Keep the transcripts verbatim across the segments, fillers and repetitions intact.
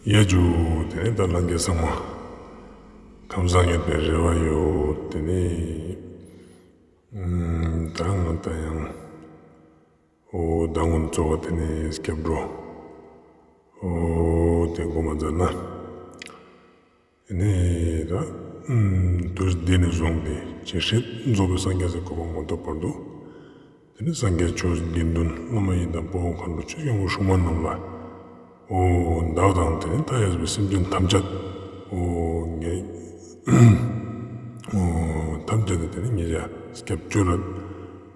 ཡ་ཇུ། དེ་ནས་ད་ལྷན་རྒྱས་ཚང་མ་ཁམས་བཟང་ཡོད་པའི་རེ་བ་ཡོད། དེ་ནས་ཨམ་ད་ང་ད་ཡང་འོ་ཟླ་སྔོན་གཙོ་བོ་དེ་ནས་སྐྱབས་འགྲོ་འོ་དེ་འགོ་མ་མཛད་ན། དེ་ནས་ད་ཨམ་དུས་འདི་ནས་བཟུང་སྟེ་ཇི་སྲིད་རྫོགས་པའི་སངས་རྒྱས་སི་གོ་འཕང་མ་ཐོབ་བར་དུ། དེ་ནས་སངས་རྒྱས་ཆོས་དགེ་འདུན་བླ་མ་ཡི་དམ་དཔའ་བོ་མཁའ་འགྲོ་ཆོས་སྐྱོང་བའི་སྲུང་མ་རྣམས་ལ་འོ་བདག་དང་དེ་ནས་མཐའ་ཡས་པའི་སེམས་ཅན་ཐམས་ཅད་འོ་ངེ་འོ་ཐམས་ཅད་དེ་ནས་ངེ་ཞ་སྐྱབས་བཅོལ་ལ་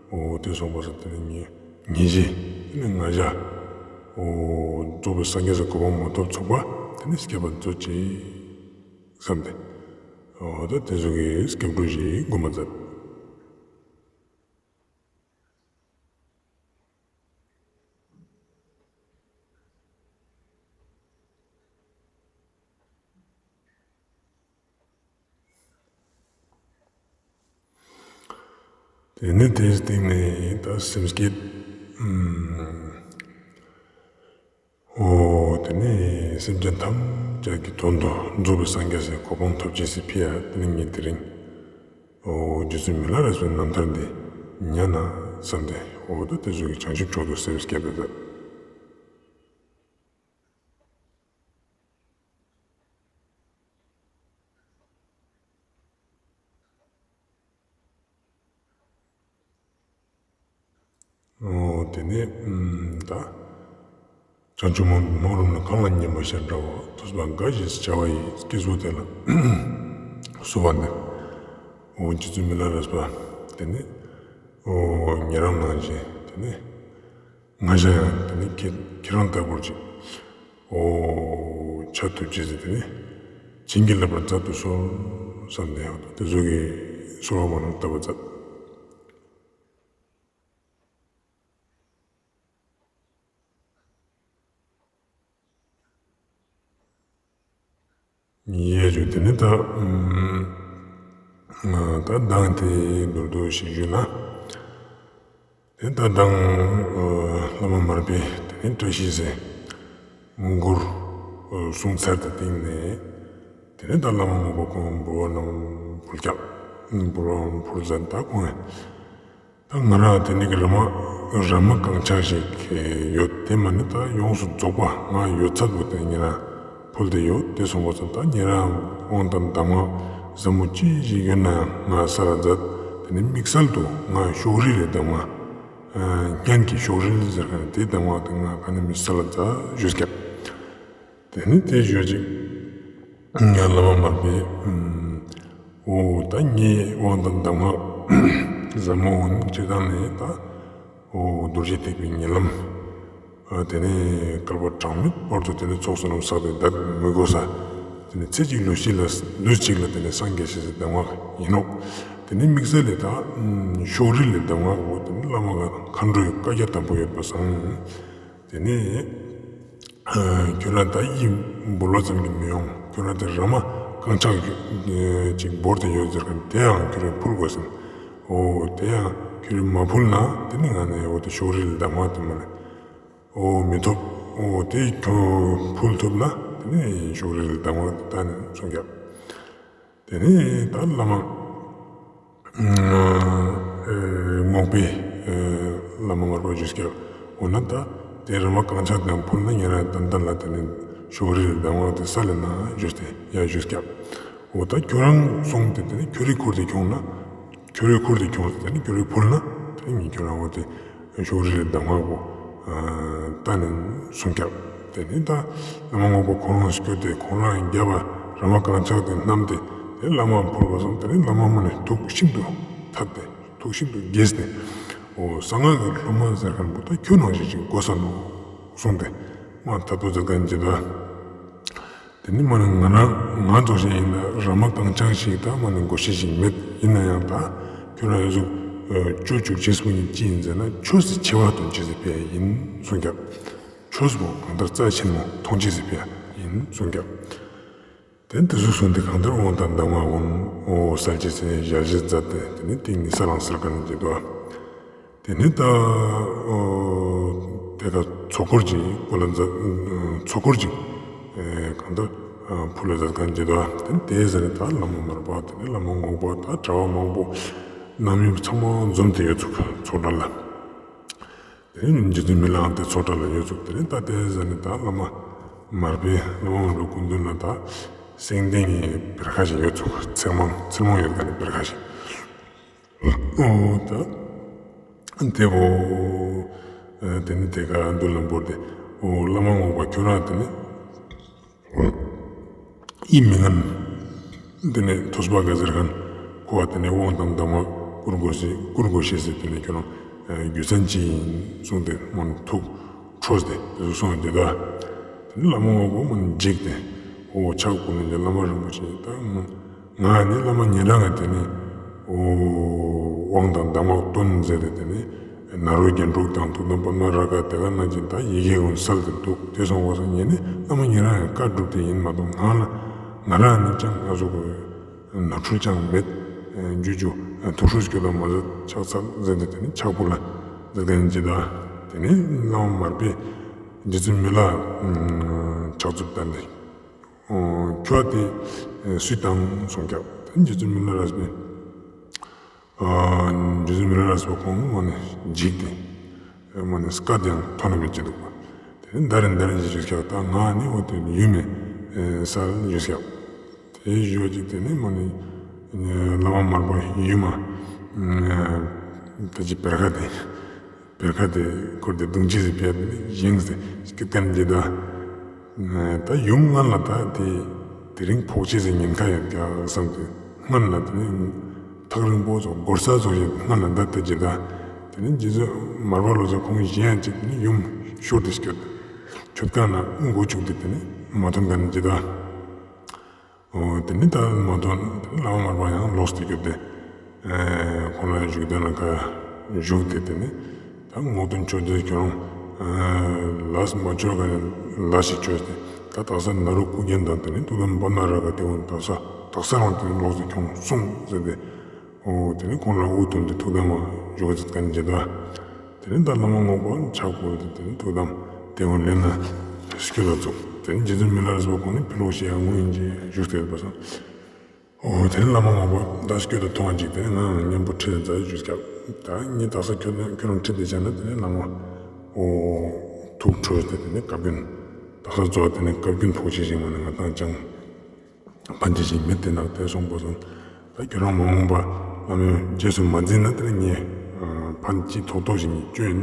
འོ་དེ་སོང་པ་སང་དེ་ནས་ངེ་ངེ་ཞ་དེ་ནས་ང་ཞ་འོ་རྫོགས་པའི་སངས་རྒྱས་སི་གོ་འཕང་མ་ཐོབ་ཚུགས་པ་དེ་ནས་སྐྱབས་པ་མཛོད་ཅིག་བསམ་སྟེ་འོ་ད་དེ་ཟུག་གི་སྐྱབས་འགྲོ་ཞིག་འགོ་མ་མཛད། དེ་ནས་དེའི་སྟེང་ནས་ད་སེམས་བསྐྱེད། ཨམ། འོ་དེ་ནས་སེམས་ཅན་ཐམས་ཅད་ཀྱི་དོན་དུ་རྫོགས་པའི་སངས་རྒྱས་སི་གོ་འཕང་ཐོབ་ཅེས་སི་ཕི་ཡ་དེ་ནས་ངས་དེ་རིང་འོ་རྗེ་བཙུན་མི་ལ་རས་པའི་རྣམ་ཐར་འདི་ཉན་ན་བསམ་སྟེ་འོ་ད་དེ་ཟུག་གི་བྱང་ཆུབ་མཆོག་ཏུ་སེམས་བསྐྱེད་དེ་ད། འོ་དེ་ནས་ཨམ་ད་བྱང་ཆུབ་སྨོན་ལམ་ནི་གང་ལ་ཉན་པ་ཞེས་བྱ་བ། ཐོས་པ་དགའ་ཞེས་བྱ་བ་ཡི། སྐྱེས་བུ་དེ་ལ་གསོལ་བ་འདེབས། འོ་རྗེ་བཙུན་མི་ལ་རས་པ་དེ་ནས་འོ་ཉེ་རང་ནང་བཞིན་དེ་ནས་ང་ཞ་ཡང་དེ་ནས་ཁྱེད་ཁྱེད་རང་ལྟ་བུར་ཅིག་འོ་ཆ་ཐུབ་ཅེས་ཟེར་དེ་ནས་བྱིན་གྱིས་བརླབ་པར་མཛད་དུ་གསོལ་བསམ་སྟེ་ཡང་དེ་ཟུག་གི་གསོལ་བ་མ་ནང་བཏབ་པ་མཛད། ཡ་ཇུ། དེ་ནས་ད་ཨམ་ད་གདངས་དེ་མདོར་བསྡུས་ཤིག་ཞུས་ན། དེ་ད་གདངས་ཨ་བླ་མ་མར་པས་དེ་ནས་བཀྲ་ཤིས་ཟེར་མགུར་ཨ་གསུང་ཚར་དེ་སྟེང་ནས་དེ་ནས་ད་བླ་མ་མགོན་པོ་ཁོང་འབུལ་བ་ནང་ཕུལ་སྐྱབས་འབུལ་བ་ཕུལ་ཟེར་ད་ཁོང་ད་ང་རང་དེ་ནས་ཀྱི་ར་མ་ར་མ་རྐང་ཆག་ཞིག་ཡོད། དེ་མ་ནི་ད་ཡོངས་སུ་རྫོགས་པ་ང་ཡོད་ཚད་པོ་དེ་ཉེ་རང་ཕུལ་ཏེ་ཡོད། དེ་སོང་པ་སང་ད་ཉེ་རང་དབང་དང་གདམས་ངག་ཟབ་མོ་ཅི་ཞིག་ཡོད་ན་ཡང་ང་སལ་ལ་མཛད། དེ་ནས་དམིགས་བསལ་དུ་ང་ཤོག་རིལ་ལི་གདམས་ངག་ཨ་སྙན་གྱི་ཤོག་རིལ་ཟེར་མཁན་དེའི་གདམས་ངག་དེ་ང་ག་ནས་མི་སལ་ལ་མཛད་ཞུས་སྐྱབས། དེ་ནས་དེ་ཞོ་ཅིག་ང་བླ་མ་མར་པས་ཨམ་འོ་ད་ངའི་དབང་དང་གདམས་ངག་ཟབ་མོ་འོ་ཅི་དང་ནས་ད་འོ་རྡོ་རྗེ་ཐེག་པའི་ཉེ་ལམ་ཨ་དེ་ནས་བསྐལ་པ་གྲངས་མེད་བར་དུ་དེ་ནས་ཚོགས་བསོད་ནམས་བསགས་ཏེ་འདས་མི་དགོས་ས། དེ་ནས་ཚེ་གཅིག་ལུས་གཅིག་ལ་ལུས་གཅིག་ལ་དེ་ནས་སངས་རྒྱས་ཤེས་སི་གདམས་ངག་ཡིན་ནོག། དེ་ནས་དམིགས་བསལ་ལས་ད་ཨམ་ཤོག་རིལ་ལི་གདམས་ངག་འོ་དེ་ནས་བླ་མ་མཁའ་འགྲོའི་བཀའ་རྒྱ་དམ་པོ་ཡོད་པ་སང་། དེ་ནས་ཨ་ཁྱོད་རང་ད་ཡིད་འབུལ་བ་ཙམ་གྱིས་མི་ཡོང་། ཁྱོད་རང་དེ་ར་མ་རྐང་ཆག་ཅིག་བོར་ཏེ་ཡོད་ཟེར་མཁན་དེ་ཡང་ཁྱོད་རང་ཕུལ་དགོས་ཟེར། འོ་དེ་ཡང་ཁྱོད་རང་མ་ཕུལ་ན་དེ་ནི་ང་ནི་འོ་དེ་ཤོག་རིལ་གདམས་ངག་དེ་མ་ནི་འོ་མི་ཐོབ། འོ་དེ་ཁྱོད་ཕུལ་ཐུབ་ན་དེ་ནི་ཤོག་རིལ་གདམས་ངག་དེ་ད་ནི་གསུང་རྒྱབ། དེ་ནས་ད་བླ་མ་ཨ་རྔོག་པའི་ཨ་བླ་མ་མར་པ་ཞུས་སྐྱབས། འོ་ན་ད་དེ་ར་མ་རྐང་ཆག་དང་ཕུལ་ན་ཉེ་རང་ཏན་ཏན་ལ་དེ་ནས་ཤོག་རིལ་གདམས་ངག་དེ་སལ་ན་ཞུས་ཏེ་ཡ་ཞུས་སྐྱབས། འོ་ད་ཁྱོད་རང་སོང་སྟེ་དེ་ནས་ཁྱོད་རའི་ཁུར་དེ་ཁྱོང་ན་ཁྱོད་རའི་ཁུར་དེ་ཁྱོངས་ཏེ་དེ་ནས་ཁྱོད་རའི་ཕུལ་ན་དེ་ནས་ངས་ཁྱོད་རང་འོ་དེ་ཤོག་རིལ་གདམས་ངག་པོ་ཨ་ད་ནི་གསུང་སྐྱབས། དེ་ནས་ད་བླ་མ་རྔོག་པ་ཁོ་རང་སྐྱོད་དེ་ཁོ་རང་རྒྱབ་པ་ར་མ་རྐང་ཆག་དེ་བསྣམས་ཏེ་དེ་བླ་མ་ཕུལ་བ་སོང་། དེ་ནས་བླ་མ་མ་ནས་ཐུགས་ཤིན་ཏུ་ཐད་དེ་ཐུགས་ཤིན་ཏུ་དགྱེས་ཏེ་འོ་གསང་སྔགས་ཀྱི་སློབ་མ་ཟེར་མཁན་པོ་ད་ཁྱོད་ནང་བཞིན་ཅིག་དགོས་ས་ནོག་གསུངས་ཏེ་མ་ཐད་དོ་ཟེར་མཁན་ཅིག་ད། དེ་ནི་མ་ནི་ང་རང་ང་ཚོ་ཞིག་ཡིན་ན་ར་མ་རྐང་ཆག་ཞིག་ད་མ་ནི་མགོ་ཤེས་ཤིག་མེད། ཡིན་ན་ཡང་ད་ཁྱོད་རང་ཡོད་ཟུག་ཅོ་བཅུག་ཅེས་པོ་ཡིན་ཅི་ཡིན་ཟེར་ན་ཆོས་སི་ཆེ་བ་སྟོན་ཅེས་སི་ཕི་ཡ་ཡིན་གསུང་སྐྱབས། ཆོས་པོ་གང་ལྟར་རྩ་ཆེན་མོ་མཐོང་ཅེས་སི་ཕི་ཡ་ཡིན་གསུང་སྐྱབས། དེ་འདི་ཟུག་གསུངས་ཏེ་གང་ལྟར་དབང་དང་གདམས་ངག་འོ་སལ་ཅེས་སི་ཞལ་བཞེས་མཛད་དེ་དེ་ནི་སྟེང་ནི་ས་ལང་སར་ག་ནི་འགྱེད་དོ། དེ་ནས་ད་དེ་ཀ་ཚོགས་འཁོར་ཅིག་སྐོར་ལ་མཛད། ཚོགས་འཁོར་ཅིག་ཨེ་ ད་ཕུལ་ལ་མཛད་མཁན་ཅིག་དང་། དེ་ནི་དེ་ཟ་ནེ་ད་བླ་མ་མར་པ་དེ་ནི་བླ་མ་ངོ་མ་ད་གྲྭ་པ་མང་པོ་རྣམ་གཡེང་ཚང་མ་འཛོམས་ཏེ་ཡོད་ཚུག་ཚོགས་གྲལ་ལ། དེ་ནི་རྗེ་བཙུན་མི་ལའང་དེ་ཚོགས་གྲལ་ལ་ཡོད་ཚུག་དེ་ནི་ད་དེ་ཟ་ནེ་ད་བླ་མ་མར་པའི་བླ་མ་མར་པའི་སྐུ་མདུན་ལ་ད་སེང་ལྡེང་གི་བེར་ཁ་ཞིག་ཡོད་ཚུག་ཚེར་མང་ཚེར་མང་ཡོད་མཁན་ནི་བེར་ཁ་ཞིག་འོ་ད་དེ་བོ་དེ་ནི་དེ་ཀ་མདུན་ལ་བོར་ཏེ། འོ་བླ་མ་ངོ་མ་ཁྱོད་རང་དེ་ནི་ཡིད་མི་ངན་དེ་ནི་ཐོས་པ་ག་ཟེར་མཁན་ཁོ་བ་དེ་ནི་དབང་དང་གདམས་ངག་བསྐུར་དགོས་ཤེས་བསྐུར་དགོས་ཤེས་ཟེར་དེ་ནི་ཁྱོད་རང་རྒྱུ་མཚན་ཅི་ཡིན་གསུངས་ཏེ་མ་ནི་ཐུགས་འཕྲོས་ཏེ་དེ་ཟུག་གསུངས་ཏེ་ད། དེ་ནི་བླ་མ་ངོ་མ་མ་ནི་འཇིགས་ཏེ། འོ་ཕྱག་བསྐུར་ནས་བླ་མ་རིན་པོ་ཆེ་ད་ང་ནི་བླ་མ་ཉེ་རང་ངི་དེ་ནི་འོ་དབང་དང་གདམས་ངག་སྟོན་མཛད་དེ་དེ་ནི་ནཱ་རོ་རྒྱན་དྲུག་དང་ཐུགས་དམ་པདྨ་རཱ་ག་དེ་ཀ་ནང་བཞིན་ད་ཡི་གེ་ཀུན་གསལ་ཏེ་འདུག་དེ་སོང་བ་སང་ངས་ནི་བླ་མ་ཉེ་རང་ངི་བཀའ་སྒྲུབ་དེ་ཡིན་མ་གཏོགས་ང་ལ་ང་རང་ནི་ཅང་ང་ཟུག་གི་ནོར་འཁྲུལ་ཅང་མེད། རྒྱུ་རྒྱུ་ཐུགས་སྲོག་སྐྱོབ་དང་མ་ཟད་ཕྱག་འཚལ་མཛད་དེ་དེ་ནི་ཕྱག་ཕུལ་ལ་མཛད་མཁན་ཅིག་དང་། དེ་ནི་བླ་མ་མར་པས་རྗེ་བཙུན་མི་ལ་ཕྱག་མཛུབ་བསྟན་ཏེ། ཁྱོད་དེ་སུས་བཏང་གསུངས་ཀྱག་དེ་རྗེ་བཙུན་མི་ལ་རས་པས། རྗེ་བཙུན་མི་ལ་རས་པ་ཁོང་མ་ནི་འཇིགས་ཏེ། མ་ནི་སྐད་ཡང་ཐོན་མེད་ཅིག་འདུག་པ། དེ་ནི་ད་རིང་ད་རིང་ཞིག་ཞུས་ཀྱག་ད་ང་ནི་འོ་དེ་ཡུལ་མེད་སར་ཞུས་ཀྱག་དེ་ཞུ་བ་ཅིག་དེ་ནི་མ་ནི་བླ་མ་མར་པ་ཡུལ་མ་ད་ཅི་བེར་ཁ་དེ། བེར་ཁ་དེ་ཁུར་ཏེ་བརྡུང་ཅེས་སི་ཕིའ་དེ་ནི་བཞེངས་ཏེ་སྐད་བཏང་ཅིག་དང་། ད་ཡུམ་སྔན་ལ་ད་དེ་དེ་རིང་ཕོག་ཅེས་སི་ཉེན་ཁ་ཡོད་ཀྱག་བསམ་སྟེ་སྔན་ལ་དེ་ནི་ཐག་རིང་པོ་ཙོགས་སྒོར་ས་ཙོགས་ཤིག་སྔན་ལ་ད་ལྟ་ཅིག་དང་། དེ་ནི་རྗེ་བཙུན་མར་པ་ལོ་ཙོགས་ཁོང་གཞན་ཡང་ཅིག་དེ་ནི་ཡུམ་ཤོར་ཏེ་སྐྱོད་ཁྱོད་ཀ་ན་མགོ་བཅུག་སྟེ་དེ་ནི་མ་ཐོན་མཁན་ཅིག་དང་། འོ་དེ་ནི་ད་མ་ཐོན། དེ་ནི་བླ་མ་མར་པ་ཡང་ལོག་སྟེ་སྐྱོད་དེ། ཁོང་ལ་བཞུགས་གདན་ལ་ཁ་བཞུགས་ཏེ་དེ་ནི་ད་རྔོག་སྟོན་ཆོས་རྗེ་ཁྱོད་རང་ལས་མ་བཅོས་ག་ནི་ལས་ཤིག་བཅོས་ཏེ། ད་དག་ས་ནཱ་རོ་སྐུ་རྒྱན་དང་དེ་ནི་ཐུགས་དམ་པདྨ་རཱ་ག་དེ་ཀུན་དག་ས་དག་ས་རང་དེ་ནི་ལོག་སྟེ་ཁྱོང་སོང་ཟེར་ཏེ། འོ་དེ་ནི་ཁོང་ལ་དབུ་བཏུམས་ཏེ་ཐུགས་དམ་བཞུགས་ཟེར་མཁན་ཅིག་དང་། དེ་ནི་ད་བླ་མ་ངོ་མ་ཕྱག་ཕུལ་ཏེ་དེ་ནི་ཐུགས་དམ་དེ་ཀུན་ལེན་ན་སྐྱོད་ལ་བཙུགས། དེ་ནི་རྗེ་བཙུན་མི་ལ་རས་པ་ཁོང་ནི་ཕི་ལོག་ཤེས་ཡ་ངུ་ཡིན་ཅེས་བཞུགས་ཏེ་ཡོད་པ་སང་། འོ་དེ་ནི་བླ་མ་ངོ་མ་ད་སྐྱོད་དུ་ཐོང་ཅིག་དེ་ནི་ང་མཉམ་པོ་ཁྲིད་མཛད་བཞུགས་ཀྱག་ད་ངས་དག་ས་ཁྱོད་ཁྱོད་རང་ཁྲིད་དེ་བྱས་ན་དེ་ནི་བླ་མ་འོ་ཐུགས་ཁྲོས་ཏེ་དེ་ནི་བཀའ་བཀྱོན་དག་ས་གཙོ་བོ་དེ་ནི་བཀའ་བཀྱོན་ཕོག་ཅེས་ཤིག་མ་ནི་ང་དང་ཅང་ཕན་ཅེས་ཤིག་མེད་དེ་ནོག་དེ་སོང་པ་སང་། ད་ཁྱོད་རང་མ་འོངས་པ་བླ་མའི་རྗེས་སུ་མ་འཛིན་ན་དེ་ནི་ངས་ཕན་ཅི་ཐོགས་ཐོགས་ཤིག་ངས་བཅོ་ཡིན་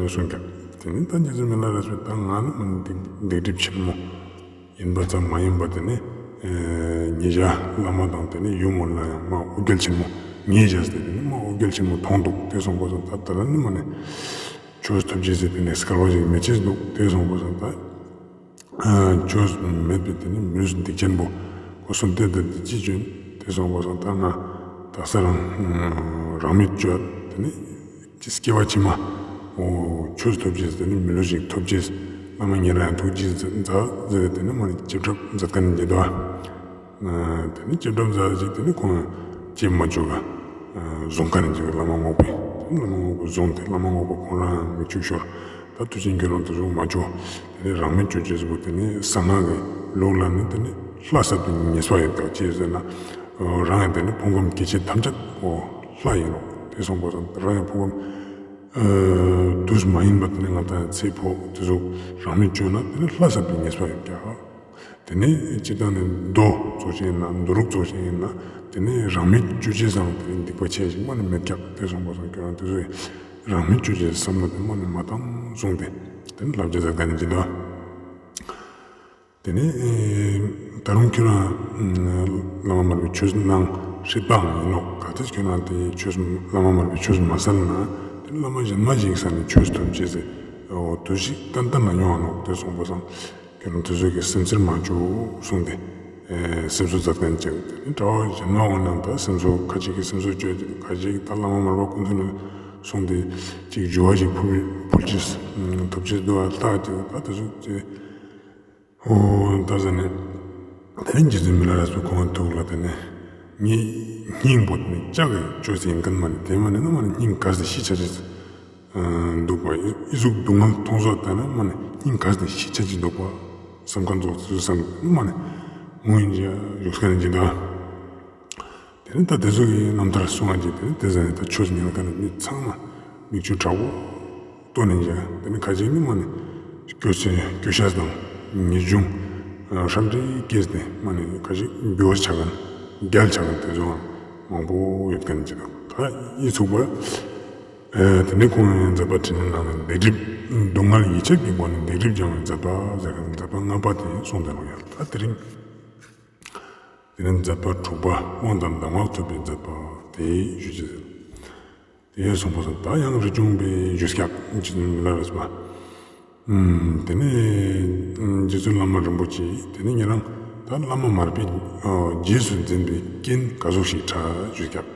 གསུངས་ཀྱག་དེ་ནི་ད་རྗེ་བཙུན་མི་ལ་རས་པས་ད་ང་ནི་མ་ནི་སྡིག་སྡིག་སྒྲིབ་ཆེན་མོ་ཡིན་པ་ཙམ་མ་ཡིན་པ་དེ་ནི་ཉེ་ཞ་བླ་མ་དང་དེ་ནི་ཡུམ་འོ་ལ་ཡང་མ་འོ་བརྒྱལ་ཆེན་མོ་ཉེ་ཞ་སྟེ་དེ་ནི་མ་འོ་བརྒྱལ་ཆེན་མོ་མཐོང་འདུག་དེ་སོང་པ་སང་ད་ད་ལ་ནི་མ་ནི་ཆོས་ཐོབ་ཅེས་ཟེར་དེ་ནི་སྐལ་བ་ཞིག་མེད་ཅེས་འདུག་དེ་སོང་པ་སང་ད། ཆོས་མེད་པའི་དེ་ནི་མི་སྡིག་ཅན་པོ་ཁོ་གསུམ་དེ་དེ་ཅི་བྱོན་དེ་སོང་པ་སང་ད་ང་དག་ས་རང་རང་མི་བཅོས་དེ་ནི་སྐྱེ་བ་ཕྱི་མ་འོ་ཆོས་ཐོབ་ཅེས་དེ་ནི་མི་ལུས་ཤིག་ཐོབ་ཅེས་བླ་མ་ཉེ་རང་ཐུགས་རྗེ་མཛད་ཟེར་དེ་ནི་མ་ནི་ཅི་གྲབས་མཛད་མཁན་ཉེ་དོ། དེ་ནི་ཅི་གྲབས་མཛད་ཅིག་དེ་ནི་ཁོང་ཅི་མ་བཅོས་ག་བཟུང་མཁན་ཅིག་བླ་མ་ངོ་མ་བླ་མ་ངོ་མ་བཟུང་སྟེ་བླ་མ་ངོ་མ་ཁོང་རང་མི་བཅུག་ཤོར། ད་དུས་ཆེན་ཁྱོད་རང་དེ་ཚོ་མ་བཅོ། དེ་ནི་རང་མི་བཅོ་ཅེས་པོ་དེ་ནི་གསང་སྔགས་ཀྱི་ལུགས་ལ་ནི་དེ་ནི་ལྷ་ས་དུ་ཉེས་པ་ཡོད་ཀྱག་ཅི་ཟེར་ན། རང་ཡང་དེ་ནི་ཕུང་ཁམས་སྐྱེ་མཆེད་ཐམས་ཅད་པོ་ལྷ་ཡིན་ནོག་དེ་སོང་པ་སང་རང་ཡང་ཕུང་ཁམས་དུས་མ་ཡིན་པ་དེ་ནི་ང་དང་ཚེ་འཕོ་དེ་ཚོ་རང་མི་བཅོ་ན་དེ་ནི་ལྷ་ས་དུ་ཉེས་པ་ཡོད་ཀྱག་དེ་ནི་སྤྱིར་བཏང་ནི་རྡོ་ཙོགས་ཤིག་ཡིན་ན་རྡོ་རུག་ཙོགས་ཤིག་ཡིན་ན་དེ་ནི་རང་མི་བཅོ་ཅེས་སང་དེ་ནི་སྡིག་པ་ཆེ་ཞིག་མ་ནི་མེད་ཀྱག་དེ་སོང་པ་སང་ཁྱོད་རང་དེ་ཚོ་རང་མི་བཅོ་ཅེས་བསམ་བློ་དེ་མ་ནི་མ་བཏང་གསུངས་ཏེ་དེ་ནི་བསླབ་བྱ་མཛད་མཁན་ཅིག་དང་། དེ་ནི་ད་རུང་ཁྱོད་རང་བླ་མ་མར་པའི་ཆོས་གནང་ཧྲིལ་པའང་ཡིན་ནོག་གལ་ཏེ་ཁྱོད་རང་དེ་ཆོས་བླ་མ་མར་པའི་ཆོས་མ་གསན་ན་དེ་ནི་བླ་མ་གཞན་མ་ཞིག་ས་ནས་ཆོས་ཐོབ་ཅེས་སི་དུས་ཤིག་ཏན་ཏན་ལ་ཡོང་ང་ནོག་དེ་སོང་པ་སང་ཁྱོད་རང་དེ་ཚོ་གི་སེམས་འཚེར་མ་བཅོ་གསུངས་ཏེ། སེམས་གསོ་མཛད་མཁན་ཅིག་དེ་ནི་གྲྭ་པ་གཞན་མ་འོང་ན་ད་སེམས་གསོ་ཁ་ཅིག་གིས་སེམས་གསོ་བཅོས་ཏེ་ཁ་ཅིག་གིས་ད་བླ་མ་མར་པ་སྐུ་མདུན་ལ་སོང་སྟེ་ཅིག་འགྱུར་བ་ཞིག་ཕུལ་ཕུལ་ཅེས་ཐོབ་ཅེས་འདུག་ཨ་ལྟ་ཅིག་ད་དེ་ཚོ་ཅིག་འོ་ད་ཟེར་ནས་དེ་ནི་རྗེ་བཙུན་མི་ལ་རས་པས་ཁོང་ཐུགས་ལ་དེ་ནི་ངའི་སྙིང་པོ་དེ་ནི་ལྕགས་ཀྱི་བཅོས་ཡིན་མཁན་མ་ནི་དེ་མ་ནི་ན་མ་ནི་སྙིང་གས་ཏེ་ཤི་ཆ་ཅེས་འདུག་པ། ཨི་ཟུག་སྡུག་བསྔལ་མཐོང་ཟོ་ལྟ་ན་མ་ནི་སྙིང་གས་ཏེ་ཤི་ཆ་ཅེས་འདུག་པ། སམ་ཁན་ཙོགས་ཏེ་ཙོགས་སམ་མ་ནེ་ངུ་ཨིན་ཅིག་ཞུགས་ཁན་ཅིག་དུག། ཏེ་ནེ་ད་ཏེ་ཙོགས་སི་རྣམ་ཐར་སུང་ང་ཅིག་ཏེ་ནེ་ཏེ་ཟ་ནེ་ད་ཆོས་ཉན་ཁན་ནི་མི་ཚང་མ་མིག་ཆུ་དྲག་པོ་ཏོན་ནེ་ཅིག་ཏེ་ནེ་ཁ་ཅིག་ནི་མ་ནེ་སྐྱོ་ཤས་སྐྱོ་ཤས་དང་ངེས་འབྱུང་ཧྲམ་ཏེ་སྐྱེས་ཏེ་མ་ནེ་ཁ་ཅིག་བེའུ་ཆ་ཁན་གྱལ་ཆ་ཁན་ཏེ་ཙོགས་མང་པོ་ཡོད་ཁན་ཅིག་དུག། ད་འི་ཚུགས་པ་ཨེ་ཏེ་ནེ་ཁོང་ངི་མཛད་པ་འཕྲིན་ལས་ནང་ནེ་སྡིག་སྒྲིབ་སྡུག་བསྔལ་ཡིད་ཆེས་ཀྱི་སྒོ་ནས་སྡིག་སྒྲིབ་སྦྱང་བའི་མཛད་པ་ཟེར་ཁན་མཛད་པ་ལྔ་པ་ཏེ་སུངས་ཏེ་ནོག་ཡ། ད་དེ་རིང་ཏེ་ནེ་མཛད་པ་དྲུག་པ་དབང་དང་གདམས་ངག་ཐོབ་པའི་མཛད་པ་ཏེ་ཞུ་ཅེས་ཟེར། ཏེ་སུངས་པ་སང་ད་ཡང་རིགས་ཆུང་པའི་ཞུ་སྐྱག་རྗེ་བཙུན་མི་ལ་རས་པ། ཨམ་ཏེ་ནེ་རྗེ་བཙུན་བླ་མ་རིན་པོ་ཆེ་ཏེ་ནེ་ཉེ་རང་ད་བླ་མ་མར་པའི་རྗེས་སུ་འཛིན་པའི་རྐྱེན་ག་ཟུག་ཞིག་ཕྲད་ཞུ་སྐྱག།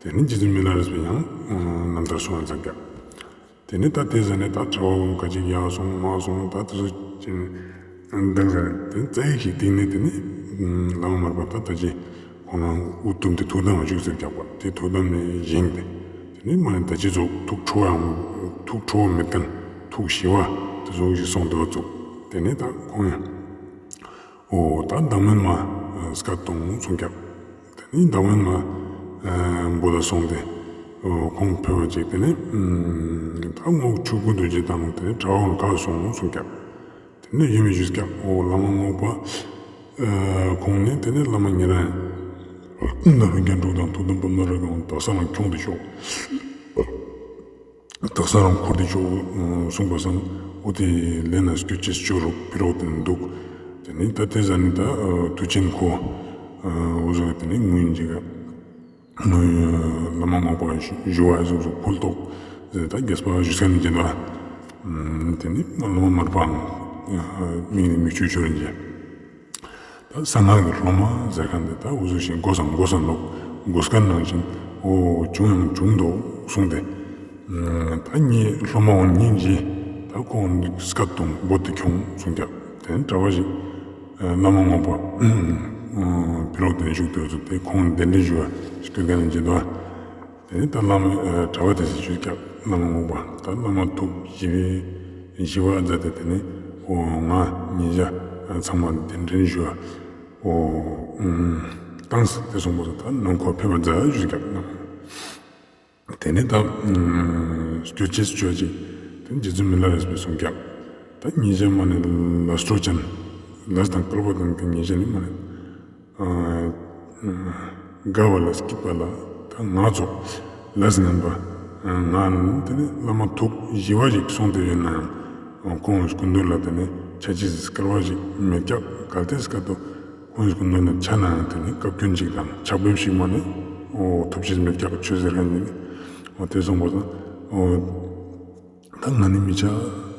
ཏེ་ནེ་རྗེ་བཙུན་མི་ལ་རས་པའི་ཡང་རྣམ་ཐར་སུང་བ་མཛད་སྐྱག། ཏེ་ནེ་ད་ཏེ་ཟ་ནེ་ད་གྲྭ་པ་ཁ་ཅིག་ཡར་སོང་མར་སོང་ད་ཏེ་ཙོགས་ཅིག་འདང་ཟེར་ཏེ་རྩ་ཡིག་ཞིག་བཏིང་ནེ་ཏེ་ནེ་བླ་མ་མར་པ་ད་ད་ཅི་ཁོང་རང་དབུ་བཏུམས་ཏེ་ཐུགས་དམ་བཞུགས་ཟེར་སྐྱག་པ། ཏེ་ཐུགས་དམ་ནེ་བཞེངས་ཏེ་ཏེ་ནེ་མ་ནེ་ད་ཅི་ཙོགས་ཐུགས་ཁྲོ་ཡང་ཐུགས་ཁྲོ་མེད་ཁན་ཐུགས་ཞི་བ་ཏེ་ཙོགས་ཞིག་སོང་ཏེ་བ་ཙོགས། ཏེ་ནེ་ད་ཁོང་ཡང་འོ་ད་བདག་མེད་མ་སྐད་གཏོང་སུངས་སྐྱག། ཏེ་ནེ་བདག་མེད་མ་བོད་ལ་སོང་སྟེ་ཁོང་ཕེབས་པ་ཅིག་ཏེ་ནེ་ད་རྔོག་ཆོས་སྐུ་རྡོ་རྗེ་དང་ཏེ་ནེ་གྲྭ་པ་ཁོང་ཁ་སོང་སུངས་སྐྱག། ཏེ་ནེ་ཡུམ་མི་ཞུས་སྐྱག། འོ་བླ་མ་རྔོག་པ་ཁོང་ནེ་ཏེ་ནེ་བླ་མ་ཉེ་རང་ན་རོ་རྒྱན་དྲུག་དང་ཐུགས་དམ་པདྨ་རིགས་ཀྱི་དག་ས་རང་ཁྱོངས་ཏེ་ཤོག། དག་ས་རང་ཁུར་ཏེ་ཤོག་སུངས་པ་སང་འོ་ཏེ་ལེན་ན་སྐྱོད་ཅེས་ཅོ་རོག་ཕི་རོག་ཏེ་ནེ་དུག། ཏེ་ནེ་ད་ཏེ་ཟ་ནེ་ད་དུས་ཆེན་ཁོ་འོ་ཟུག་ཏེ་ནེ་ངུ་ཨིན་ཅིག་ག་ངུ་བླ་མ་རྔོག་པ་ཞུ་བ་ཟུག་ཟུག་ཕུལ་ཏོག་ཟེར་ད་རྒྱས་པ་ཞུ་ས་ནེ་ཅི་ད། ཏེ་ནེ་བླ་མ་མར་པའང་མིག་ནེ་མིག་ཆུ་ཤོར་ཨིན་ཅིག། ད་གསང་སྔགས་ཀྱི་སློབ་མ་ཟེར་ཁན་ཏེ་ད་འུ་ཟུག་ཞིག་གོ་སང་གོ་སང་ལོག་གོ་སྐལ་ནང་བཞིན་འོ་བྱུང་ཡང་བྱུང་དོ་གསུངས་ཏེ། ད་ངའི་སློབ་མ་འོ་ཉིན་གྱི་ད་ཁོང་སྐད་གཏོང་བོད་དུ་ཁྱོང་གསུངས་ཀྱག། ཏེ་ནེ་གྲྭ་པ་ཞིག་བླ་མ་རྔོག་པ་ཕི་ལོག་ཏེ་བཞུགས་ཏེ་འུ་ཟུག་ཏེ་ཁོང་གདན་འདྲེན་ཞུ་བ་སྐྱོད་ཁན་ནི་ཅི་དོ། ཏེ་ནེ་ད་བླ་མ་གྲྭ་པ་ཏེ་ཞིག་ཞུས་ཀྱག། བླ་མ་རྔོག་པ་ད་བླ་མ་ཐུགས་ཞི་བའི་ཞི་བ་མཛད་དེ་ཏེ་ནེ་འོ་ང་ཉེ་ཞ་ཚང་མ་གདན་འདྲེན་ཞུ་བ་འོ་ཏང་སྟེ་སོང་པ་ད་ནང་ཁོ་ཕེབས་པ་མཛད་ཞུས་ཀྱག། ཏེ་ནེ་ད་སྐྱོད་ཅེས་ཅོ་ཅིག་ཏེ་རྗེ་བཙུན་མི་ལ་རས་པས་སུངས་ཀྱག། ད་ཉེ་ཞ་མ་ནེ་ལས་འཕྲོ་ཅན་ལས་དང་སྐལ་བ་དང་གི་ཉེ་ཞ་ནི་མ་ནེ་དགའ་བ་ལ་སྐྱིད་པ་ལ་ད་ང་ཙོགས་ལས་ངན་པ་ང་ཏེ་ནེ་བླ་མ་ཐུགས་ཞི་བ་ཞིག་སོང་སྟེ་ཡོད་ན་ཡང་ཁོང་སྐུ་མདུན་ལ་ཏེ་ནེ་ཆ་ཅེས་སི་སྐལ་བ་ཞིག་མེད་ཀྱག། གལ་ཏེ་སྐད་དོ་ཁོང་སྐུ་མདུན་ལ་ཆ་ན་ཡང་ཏེ་ནེ་བཀའ་བཀྱོན་ཞིག་དང་ཕྱག་ཕེབས་ཤིག་མ་ནེ་འོ་ཐོབ་ཅེས་མེད་ཀྱག་ཆོས་ཟེར་ཁན་ནི་འོ་ཏེ་སོང་པ་སང་འོ་ད་ང་ནི་མི་ཆ་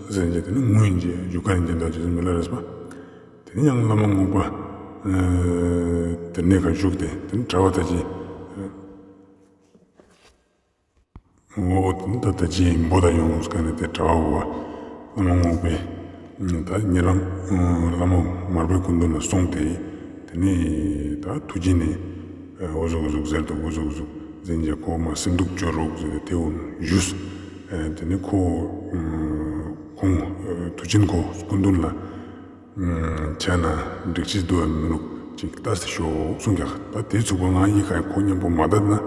ཟེར་ཏེ་ཏེ་ནེ་ངུ་ཨིན་ཅིག་ཞུ་ཁན་ནི་ཅི་དོ་རྗེ་བཙུན་མི་ལ་རས་པ། ཏེ་ནེ་ཡང་བླ་མ་རྔོག་པ་ཏེ་ནེ་ཁ་བཞུགས་ཏེ་ཏེ་ནེ་གྲྭ་པ་ད་ཅི་འོ་ད་ད་ཅི་བོད་ད་ཡོང་ཁན་ནི་ཏེ་གྲྭ་པ་བླ་མ་རྔོག་པས་ད་ཉེ་རང་བླ་མ་མར་པའི་སྐུ་མདུན་ལ་སོང་སྟེ་ཏེ་ནེ་ད་ཐུགས་རྗེ་ནེ་འོ་ཟུག་འོ་ཟུག་ཟེར་དུག་འོ་ཟུག་འོ་ཟུག་ཟེར་ཏེ་ཁོ་མ་སེམས་སྡུག་ཅོ་རོག་ཟེར་ཏེ་ཏེ་འོ་ཞུས། ཏེ་ནེ་ཁོ་ཁོང་དུས་ཆེན་ཁོ་སྐུ་མདུན་ལ་ཆ་ན་འགྲིག་ཅེས་དུག་མི་རུག་ཅིག་ལྟ་སྟེ་ཤོག་སུངས་ཀྱག། ད་ཏེ་ཚུག་པ་ང་ཡི་ཁ་ཁོ་ཉམ་པོ་མ་ད་ན་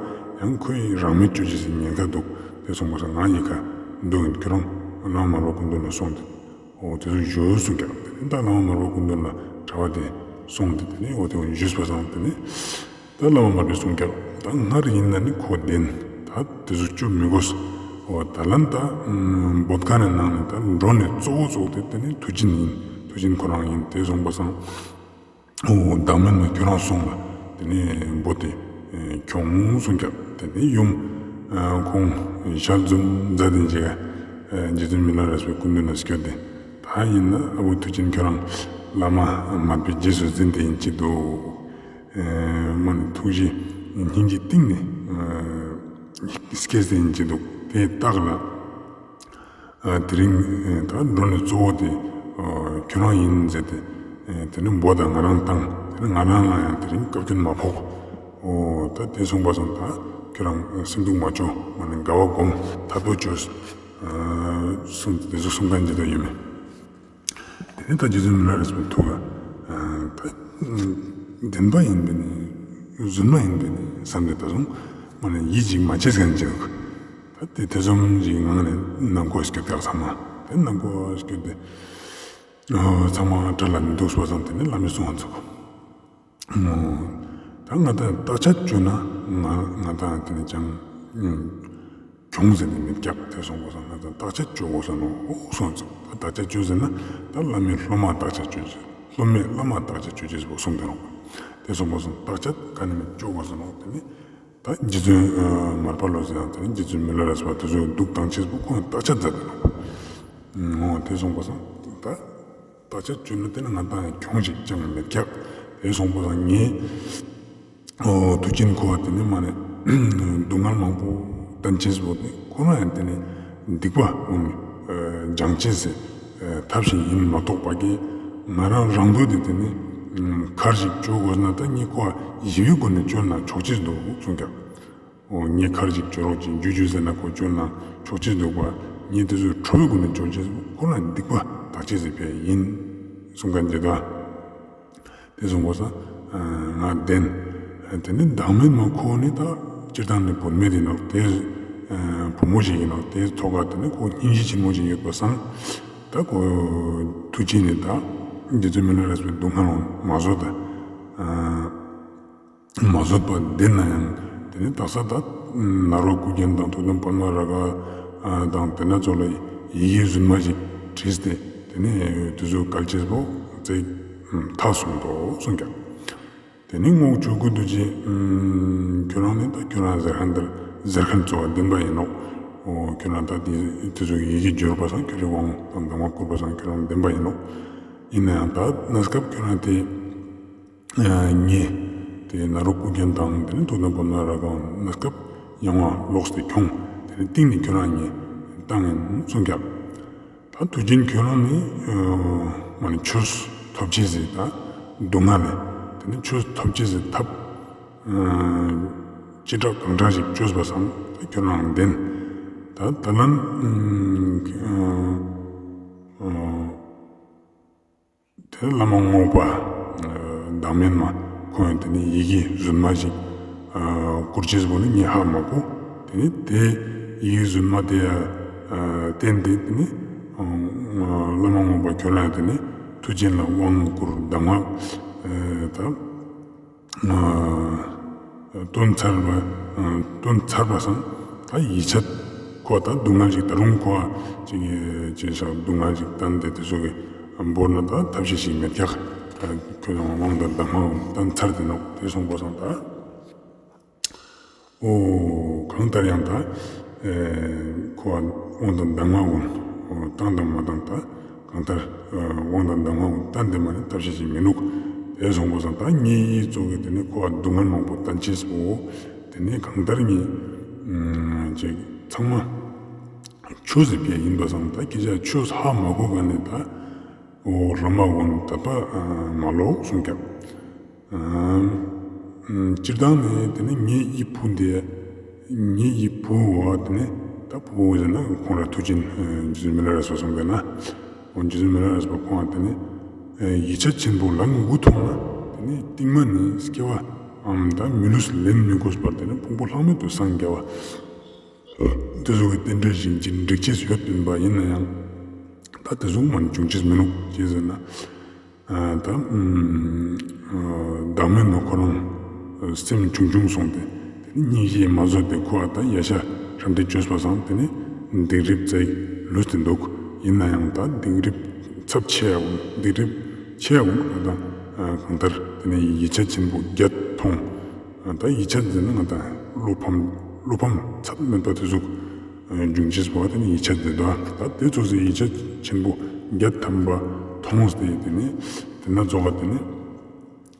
ཡང་ཁོའི་རང་མེད་ཅོ་ཅེས་སི་ཉེན་ཁ་དུག། ཏེ་སོང་པ་སང་ང་ཡི་ཁ་དུག་ཨིན་ཁྱོ་རང་བླ་མ་མར་པ་སྐུ་མདུན་ལ་སོང་སྟེ་འོ་ཏེ་ཚུ་ཞུ་སུངས་ཀྱག། ཏེ་ནེ་ད་བླ་མ་མར་པ་སྐུ་མདུན་ལ་གྲྭ་པ་ཏེ་སོང་སྟེ་ཏེ་ནེ་འོ་ཏེ་འོ་ཞུས་པ་སང་ཏེ་ནེ་ད་བླ་མ་མར་པས་སུངས་ཀྱག། ད་སྔར་ཨིན་ན་ནི་ཁོ་བདེན། ད་ཏེ་ཚུ་ཅོ་མི་གོས། འོ་ད་ལན་ད་བོད་ཁ་ནེ་ནང་ནེ་ད་འགྲོ་ནི་གཙོ་བོ་གཙོ་བོ་ཏེ་ཏེ་ནེ་དུས་ཆེན་ཨིན། དུས་ཆེན་ཁོ་རང་ཨིན། ཏེ་སོང་པ་སང་འོ་བདག་མེད་མ་ཁྱོ་རང་སོང་ལ་ཏེ་ནེ་བོད་ཏེ་ཁྱོང་སུངས་ཀྱག། ཏེ་ནེ་ཡུམ་ཁོང་ཞལ་འཛུམ་མཛད་དེ་ཨིན་ཅིག་རྗེ་བཙུན་མི་ལ་རས་པའི་སྐུ་མདུན་ལ་སྐྱོད་དེ་ད་ཨིན་ན་ཨ་བོ་དུས་ཆེན་ཁྱོ་རང་བླ་མ་མར་པའི་རྗེས་སུ་འཛིན་ཏེ་ཨིན་ཅིག་དུག། མ་ནེ་ཐུགས་རྗེ་སྙིང་རྗེ་གཏིང་ནེ་སྐྱེས་ཏེ་ཨིན་ཅིག་དུག། ཏེ་རྟགས་ལ་དེ་རིང་ད་འགྲོ་ནི་གཙོ་བོ་དེ་ཁྱོད་རང་ཨིན་ཟེར་ཏེ་ཏེ་ནེ་འབོ་དང་ང་རང་བཏང་། ཏེ་ནེ་ང་རང་ལ་ཡང་དེ་རིང་བཀའ་བཀྱོན་མ་ཕོག། འོ་ད་ཏེ་སོང་པ་སང་ད་ཁྱོད་རང་སེམས་སྡུག་མ་ཅོ། མ་ནེ་དགའ་བ་སྒོམ། ཐབས་ཏོ་ཅོས་སུངས་ཏེ་ཏེ་ཟུག་སུང་ཁན་ཅིག་ད་ཡོད་མེད། ཏེ་ དེ་ད་རྗེ་བཙུན་མི་ལ་རས་པའི་ཐུགས་ལ་ད་བདེན་པ་ཡིན་པས་ནི་རྫུན་མ་ཡིན་པས་ནི་བསམ་སྟེ་ད་སོང་མ་ནི་ཡིད་ཅིག་མ་ཆེས་མཁན་ཅིག་ད་དེ་ཐེ་ཚོམ་ཅིག་ངང་ནས་ནང་སྒོ་སྐྱོད་ཀྱག་ཚང་མ་དེ་ནང་སྒོ་སྐྱོད་དེ་ཚང་མ་གྲལ་ལ་མི་འདུག་པ་སང་དེ་ནས་བླ་མས་གསུང་ཚུགས། ད་ང་དང་བརྟག་དཔྱད་བཅོས་ན་ང་ང་དང་དེ་ནས་ཅང་གྱོང་ཟེར་ནས་མི་རྒྱག་དེ་སོང་པ་སང་ང་དང་བརྟག་དཔྱད་བཅོས་དགོས་ས་ནོ་འོ་སོང་ཙང་ད་བརྟག་དཔྱད་བཅོས་ཟེར་ན་ད་བླ་མའི་སློབ་མ་བརྟག་དཔྱད་བཅོས་ཟེར་སློབ་མའི་བླ་མ་བརྟག་དཔྱད་བཅོས་ཅེས་པོ་གསུངས་ཏེ་ནོ། དེ་སོང་པ་སང་བརྟག་དཔྱད་ག་ནས་མི་བཅོས་དགོས་ས་ནོ་དེ་ནི་ད་རྗེ་བཙུན་མར་པ་ལོ་ཟེར་ཡང་དེ་ནི་རྗེ་བཙུན་མི་ལ་རས་པ་དེ་ཚོས་འདུག་དང་ཅེས་པོ་ཁོང་བརྟག་དཔྱད་མཛད་དེ་ནོ། འོ་དེ་སོང་པ་སང་ད། བརྟག་དཔྱད་བཅོས་ན་དེ་ནི་ང་དང་གྱོང་ཅིག་ཅང་མི་རྒྱག་དེ་སོང་པ་སང་ངས་ཨོ་མཐུ་ཆེན་ཁོ་བ་དེ་ནི་མ་ནི་སྡུག་བསྔལ་མང་པོ་བསྟན་ཅེས་པོ་དེ་ཁོ་རང་ཡང་དེ་ནི་སྡིག་པ་འོ་ནི་སྦྱང་ཅེས་སི་ཐབས་ཤིག་ཡིན་མ་གཏོགས་པ་གི་ང་རང་རང་འདོད་དེ་དེ་ནི་ཁར་ཞིག་བཅོ་དགོས་ན་ད་ངས་ཁོ་བ་ཞི་བའི་སྒོ་ནས་བཅོས་ན་ཆོག་ཅེས་འདུག་གསུངས་ཀྱག་འོ་ངས་ཁར་ཅིག་བཅོ་རོགས་ཅིག་འཇུ་འཇུ་ཟེར་ན་ཁོ་བཅོ་ན་ཆོག་ཅེས་འདུག་པ། ངས་དེ་ཚོའི་ཁྲོ་བོའི་སྒོ་ནས་བཅོ་ཅེས་ཁོ་ན་སྡིག་པ་དག་ཅེས་ཟེར་ཕེ་ཡིན་གསུང་མཁན་ཅིག་ད། དེ་གསུངས་པ་སང་ང་བདེན། དེ་ནི་བདག་མེད་མ་ཁོ་ནི་ད་སྤྱིར་བཏང་ནི་བུད་མེད་ཡིན་ནོག་དེ་བུ་མོ་ཞིག་ཡིན་ནོག་དེ་ཐོག་ཁ་དེ་ནི་ཁོ་སྙིང་རྗེ་ཆེན་མོ་ཞིག་ཡོད་པ་སང་ད་ཁོ་མཐུ་ཆེན་ནི་ད་རྗེ་བཙུན་མི་ལ་རས་པའི་སྡུག་བསྔལ་མ་བཟོད་དེ། མ་བཟོད་པ་བདེན་ན་ཡང་དེ་ནི་དག་ས་ད་ནཱ་རོ་སྐུ་རྒྱན་དང་ཐུགས་དམ་པདྨ་རཱ་ག་དང་དེ་ན་ཚོ་ལ་ཡི་གེ་རྫུན་མ་ཞིག་བྲིས་ཏེ་དེ་ནི་དེ་ཚོ་གལ་ཆེན་པོ་ཚེ་ཐག་སོང་དོ་གསུངས་ཀྱང་། དེ་ནི་རྔོག་ཆོས་སྐུ་རྡོ་རྗེ་ཁྱོད་རང་ནི་ད་ཁྱོད་རང་ཟེར་མཁན་འདིར་ཟེར་མཁན་གཙོ་བོ་བདེན་པ་ཡིན་ནོག་འོ་ཁྱོད་རང་ད་དེ་དེ་ཚོ་ཡི་གེ་བསྒྱུར་པ་སང་ཁྱོད་རང་དབང་དང་གདམས་ངག་བསྐུར་པ་སང་ཁྱོད་རང་བདེན་པ་ཡིན་ནོག་ཡིན་ན་ཡང་ད་གནས་སྐབས་ཁྱོད་རང་དེ། ངས་དེ་ནཱ་རོ་སྐུ་རྒྱན་དང་དེ་ནི་ཐུགས་དམ་པདྨ་རཱ་ག་གནས་སྐབས་ཡང་བ་ལོགས་ཏེ་ཁྱོང་དེ་ནི་གཏིང་ནས་ཁྱོད་རང་ངས་བཏང་ཡིན་གསུངས་ཀྱང་། ད་མཐུ་ཆེན་ཁྱོད་རང་ནི་མ་ནི་ཆོས་ཐོབ་ཅེས་ཟེར་ད་སྡུག་བསྔལ་ལས་དེ་ནི་ཆོས་ཐོབ་ཅེས་ཟེར་ཐབས་ཅི་དྲག་གང་དྲག་ཞིག་བཅོས་པ་སང་ད་ཁྱོད་རང་བདེན། ད་ད་ལན། དེ་བླ་མ་རྔོག་པ་བདག་མེད་མ་ཁོང་ཡང་དེ་ནི་ཡི་གེ་རྫུན་མ་ཞིག་བསྐུར་ཅེས་པོ་ནི་ངས་ཧ་མ་གོ། དེ་ནི་དེ་ཡི་གེ་རྫུན་མ་དེ་བསྟན་ཏེ་དེ་ནི་བླ་མ་རྔོག་པ་ཁྱོད་ལ་དེ་ནི་མཐུ་ཆེན་ལ་དབང་བསྐུར་གདམས་ངག་ད། སྟོན་ཚར་བ་སྟོན་ཚར་བ་སང་ད་ཡིད་ཆད་ཁོ་ད་སྡུག་བསྔལ་ཞིག་ད་རུང་ཁོ་ཅིག་ཅེས་བྱ་སྡུག་བསྔལ་ཞིག་བསྟན་ཏེ་དེ་ཚོ་གི་འབོར་ན་ད་ཐབས་ཤེས་ཤིག་མེད་ཀྱག་ཁོ་ཡང་དབང་དང་གདམས་ངག་བསྟན་ཚར་ཏེ་ནོག་དེ་སོང་པ་སང་ད། འོ་གང་ལྟར་ཡང་ད་ཁོ་དབང་དང་གདམས་ངག་གུན་བཏང་དང་མ་བཏང་ད་གང་ལྟར་དབང་དང་གདམས་ངག་གུན་བཏང་དེ་མ་ནི་ཐབས་ཤེས་ཤིག་མི་ནུག་དེ་སོང་པ་སང་ད་ངའི་ཡིད་ཚོགས་ཀྱི་དེ་ནི་ཁོ་སྡུག་བསྔལ་མང་པོ་བསྟན་ཅེས་པོ་དེ་ནི་གང་ལྟར་ངས་ཅིག་ཚང་མ་ཆོས་ཟེར་བས་ཡིན་པ་སང་ད་ཁྱེད་ཅག་ཆོས་ཧ་མ་གོ་ག་ནས་ད། འོ་བླ་མ་གུན་ད་པ་མ་ལོག་གསུངས་ཀྱང་། སྤྱིར་བཏང་ནི་དེ་ནི་ངའི་ཡི་བུ་འདི་ངའི་ཡི་བུ་བ་དེ་ནི་ད་བུ་བོ་ཟེར་ན་ཁོང་ར་མཐུ་ཆེན་རྗེ་བཙུན་མི་ལ་རས་པ་གསུངས་པས་ན། འོ་རྗེ་བཙུན་མི་ལ་རས་པ་ཁོང་དེ་ནི་ཡིད་ཆད་ཆེན་པོ་ལན་དགུ་ཐོང་ན་དེ་ནི་རྟིང་མ་ནི་སྐྱེ་བ་ཨམ་ད་མི་ལུས་ལེན་མི་དགོས་པར་དེ་ནི་ཕུང་པོ་ལྷག་མེད་དུ་སངས་རྒྱ་བ། དེ་ཚོ་གི་རྟེན་འབྲེལ་ཞིག་ཅིག་འགྲིག་ཅེས་ཡོད་པིན་པ་ཡིན་ན་ཡང་ད་དེ་ཚོ་མ་འབྱུང་ཅེས་མི་ནུག་ཅེས་ཟེར་ན། ད་བདག་མེད་ནོ་ཁོ་རང་སེམས་ཆུང་ཆུང་སོང་སྟེ་དེ་ནི་སྙིང་རྗེ་མ་བཟོད་དེ་ཁོ་ཨ་ད་ཡ་ཤ་ཧྲམ་ཏེ་བཅོས་པ་སང་དེ་ནི་སྡིག་སྒྲིབ་ཙིག་ལུས་ཏེ་འདུག་ཡིན་ན་ཡང་ད་སྡིག་སྒྲིབ་ཚབས་ཆེ་ཡ་བོ་སྡིག་སྒྲིབ་ཆེ་ཡ་བོ་ད་གང་ལྟར་དེ་ནི་ཡིད་ཆད་ཆེན་པོ་བརྒྱད་ཐོང་། ད་ཡིད་ཆད་ཟེར་ན་ང་ད་བློ་ཕམ་བློ་ཕམ་ཚད་མེད་པ་དེ་ཟུག་འབྱུང་ཅེས་པོ་དེ་ནི་ཡིད་ཆད་དེ་དོ། ད་དེ་ཚོ་ཟེར་ཡིད་ཆད་ཆེན་པོ་བརྒྱད་ཐམ་པ་ཐོང་སྟེ་དེ་ནི་དེ་ན་རྫོགས་པ་དེ་ནི་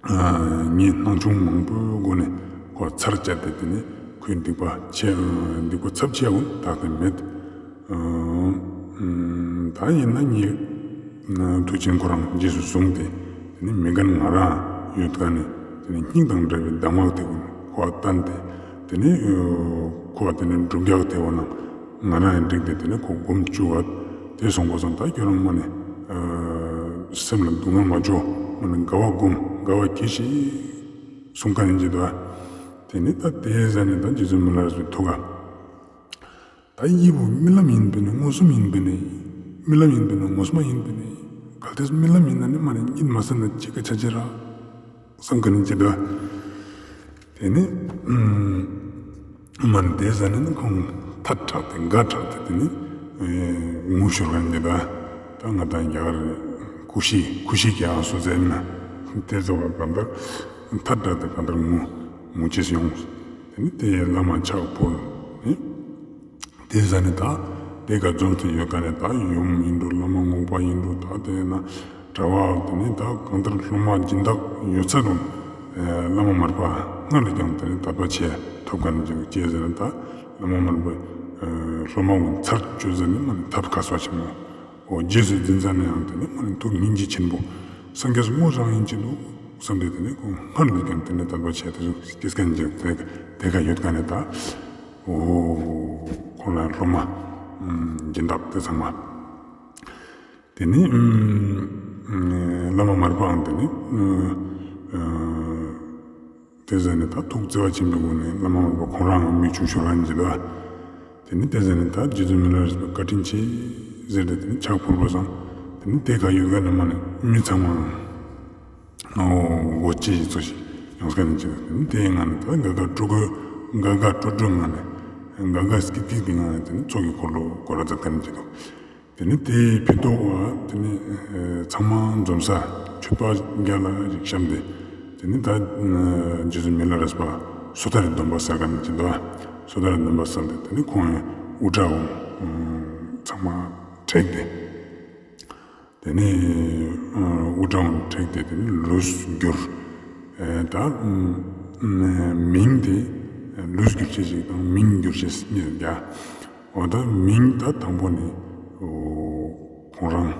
ངས་སྣང་ཆུང་མང་པོའི་སྒོ་ནས་ཁོ་ཚར་བཅད་དེ་དེ་ནི་ཁོའི་སྡིག་པ་ཆེ་སྡིག་པ་ཚབས་ཆེ་བོ་དག་དེ་མེད། ད་ཡིན་ན་ངས་མཐུ་ཆེན་ཁོ་རང་རྗེས་སུ་བཟུང་སྟེ་དེ་ནི་མི་རྒན་ང་རང་ཡོད་ཀ་ནས་དེ་ནི་སྙིང་དང་འདྲ་བའི་གདམས་ངག་དེ་ཀུན་ཁོ་བ་བསྟན་ཏེ་དེ་ནི་ཁོ་བ་དེ་ནི་སྒྲུབ་རྒྱག་དེ་བོ་ནང་ང་རང་ཡང་འགྲིག་སྟེ་དེ་ནི་ཁོ་སྒོམ་བཅུག་པ་དེ་སོང་པ་སང་ད་ཁྱོད་རང་མ་ནི་ སེམས་ལ་སྡུག་བསྔལ་མ་ཅོ། མ་ནི་དགའ་བ་སྒོམ། དགའ་བ་གྱིས་ཤིག་གསུངས་ཁན་ནི་ཅི་དོ། ཏེ་ནེ་ད་ཏེ་ཟ་ནེ་ད་རྗེ་བཙུན་མི་ལ་རས་པའི་ཐུགས་ཀ་ད་འི་བོ་རྨི་ལམ་ཨིན་པས་ནི་མངོན་སུམ་ཨིན་པས་ནི། རྨི་ལམ་ཨིན་པས་ནི་མངོན་སུམ་ཨིན་པས་ནི། གལ་ཏེ་རྨི་ལམ་ཨིན་ན་ནི་མ་ནི་གཉིད་མ་སད་ན་ཅི་ག་ཆ་ཅེས་རག་གསུངས་ཁན་ནི་ཅི་དོ། ཏེ་ནེ་མ་ནི་ཏེ་ཟ་ནེ་ནི་ཁོང་ཐད་དྲགས་ཏེ་དགའ་དྲགས་ཏེ་ཏེ་ནེ་ངུ་ཤོར་ཁན་ཅི་དོ། ད་ང་དང་རྒྱ་གར་ཁུ་ཤི་ཁུ་ཤི་ཀྱང་སུ་ཟེར་ན་ཏེ་ཙོགས་གང་ལྟར་ཐད་དྲགས་ཏེ་གང་ལྟར་ངུ་ངུ་ཅེས་ཡོང་། ཏེ་ནེ་ཏེ་བླ་མ་ཕྱག་ཕུལ་ནེ། ཏེ་ཟ་ནེ་ད་ཏེ་ཀ་འཛོམས་ཏེ་ཡོད་ཁན་ནི་ད་ཡུམ་ཨིན་འགྲོ་བླ་མ་རྔོག་པ་ཨིན་འགྲོ་ད་ཏེ་ན་གྲྭ་པ་ཏེ་ནེ་ད་གང་ལྟར་སློབ་མ་སྦྱིན་བདག་ཡོད་ཚད་དུ་བླ་མ་མར་པ་སྔར་ལས་ཀྱང་ཏེ་ནེ་དད་པ་ཆེ་ཐོབ་ཁན་ཅིག་ཅི་ཟེར་ན་ད་བླ་མ་མར་པའི་སློབ་མ་གུན་ཚར་གཅོད་ཟ་ནེ་མ་ནི་ཐབས་མཁས་པ་ཆེན་མོ། འོ་རྗེས་སུ་འཛིན་ས་ནི་ཡང་ཏེ་ནེ་མ་ནི་ཐུགས་སྙིང་རྗེ་ཆེན་པོ་སངས་རྒྱས་སུ་སྔོ་ཞིང་ཨིན་ཅི་འདུག་བསམ་སྟེ་ཏེ་ནེ་ཁོང་སྔར་ལས་ཀྱང་ཏེ་ནེ་དད་པ་ཆེ་ཏེ་ཟུག་སྐྱེས་ཁན་ཅིག་ཏེ་ཀ་ཡོད་ཁན་ནི་ད་འོ་ཁོང་ལ་སློབ་མ་སྦྱིན་བདག་ཏེ་ཚང་མ་ཏེ་ནེ་བླ་མ་མར་པའང་ཏེ་ནེ་ཏེ་ཟ་ནེ་ད་ཐུགས་བརྩེ་བ་ཆེན་པོའི་སྒོ་ནེ་བླ་མ་མར་པ་ཁོང་རང་མི་ཆུང་ཤོས་རང་ཨིན་ཅི་དོ། ཏེ་ནེ་ཏེ་ཟ་ནེ་ད་རྗེ་བཙུན་མི་ལ་རས་པ་བཀའ་དྲིན་ཆེ་ཟེར་ཏེ་ཏེ་ནེ་ཕྱག་ཕུལ་བ་སང་ཏེ་ནེ་ཏེ་ཀ་ཡོད་ཁན་ནི་མ་ནི་མི་ཚང་མ་འོ་ཅི་ཞིག་ཚོ་ཞིག་ཡོང་ཁན་ཅིག་ཏེ་ནེ་ཏེའི་ངང་ནེ་ད་དགའ་དགའ་སྤྲོ་སྤྲོ་དགའ་དགའ་སྤྲོ་སྤྲོའི་ངང་ནེ་དགའ་དགའ་སྐྱིད་སྐྱིད་ཀྱི་ངང་ནེ་ཏེ་ནེ་ཚོགས་ཀྱི་འཁོར་ལོ་བསྐོར་ར་མཛད་ཁན་ཅིག་འདུག་ཏེ་ནེ་ཏེའི་ཕི་ཏོག་པ་ཏེ་ནེ་ཚང་མ་འཛོམས་ས་མཆོད་པ་རྒྱ་ལ་ཞིག་བཤམས་ཏེ་ཏེ་ནེ་ད་རྗེ་བཙུན་མི་ལ་རས་པ་སོ་ཐར་རི་སྡོམ་པ་སལ་ཁན་ཅིག་འདུག་སོ་ཐར་རི་སྡོམ་པ་སལ་ཏེ་ཏེ་ནེ་ཁོང་ངི་དབུ་སྐྲ་འོ་ཚང་མ་བྲེགས་ཏེ་ཏེ་ནེ་དབུ་སྐྲ་འོ་བྲེགས་ཏེ་ཏེ་ནེ་ལུས་བསྒྱུར། ད་མིང་དེ་ལུས་བསྒྱུར་ཅེས་ཞིག་དང་མིང་བསྒྱུར་ཅེས་གཉིས་ཡོད་ཀྱག་འོ་ད་མིང་ད་དང་པོ་ནི་འོ་ཁོང་རང་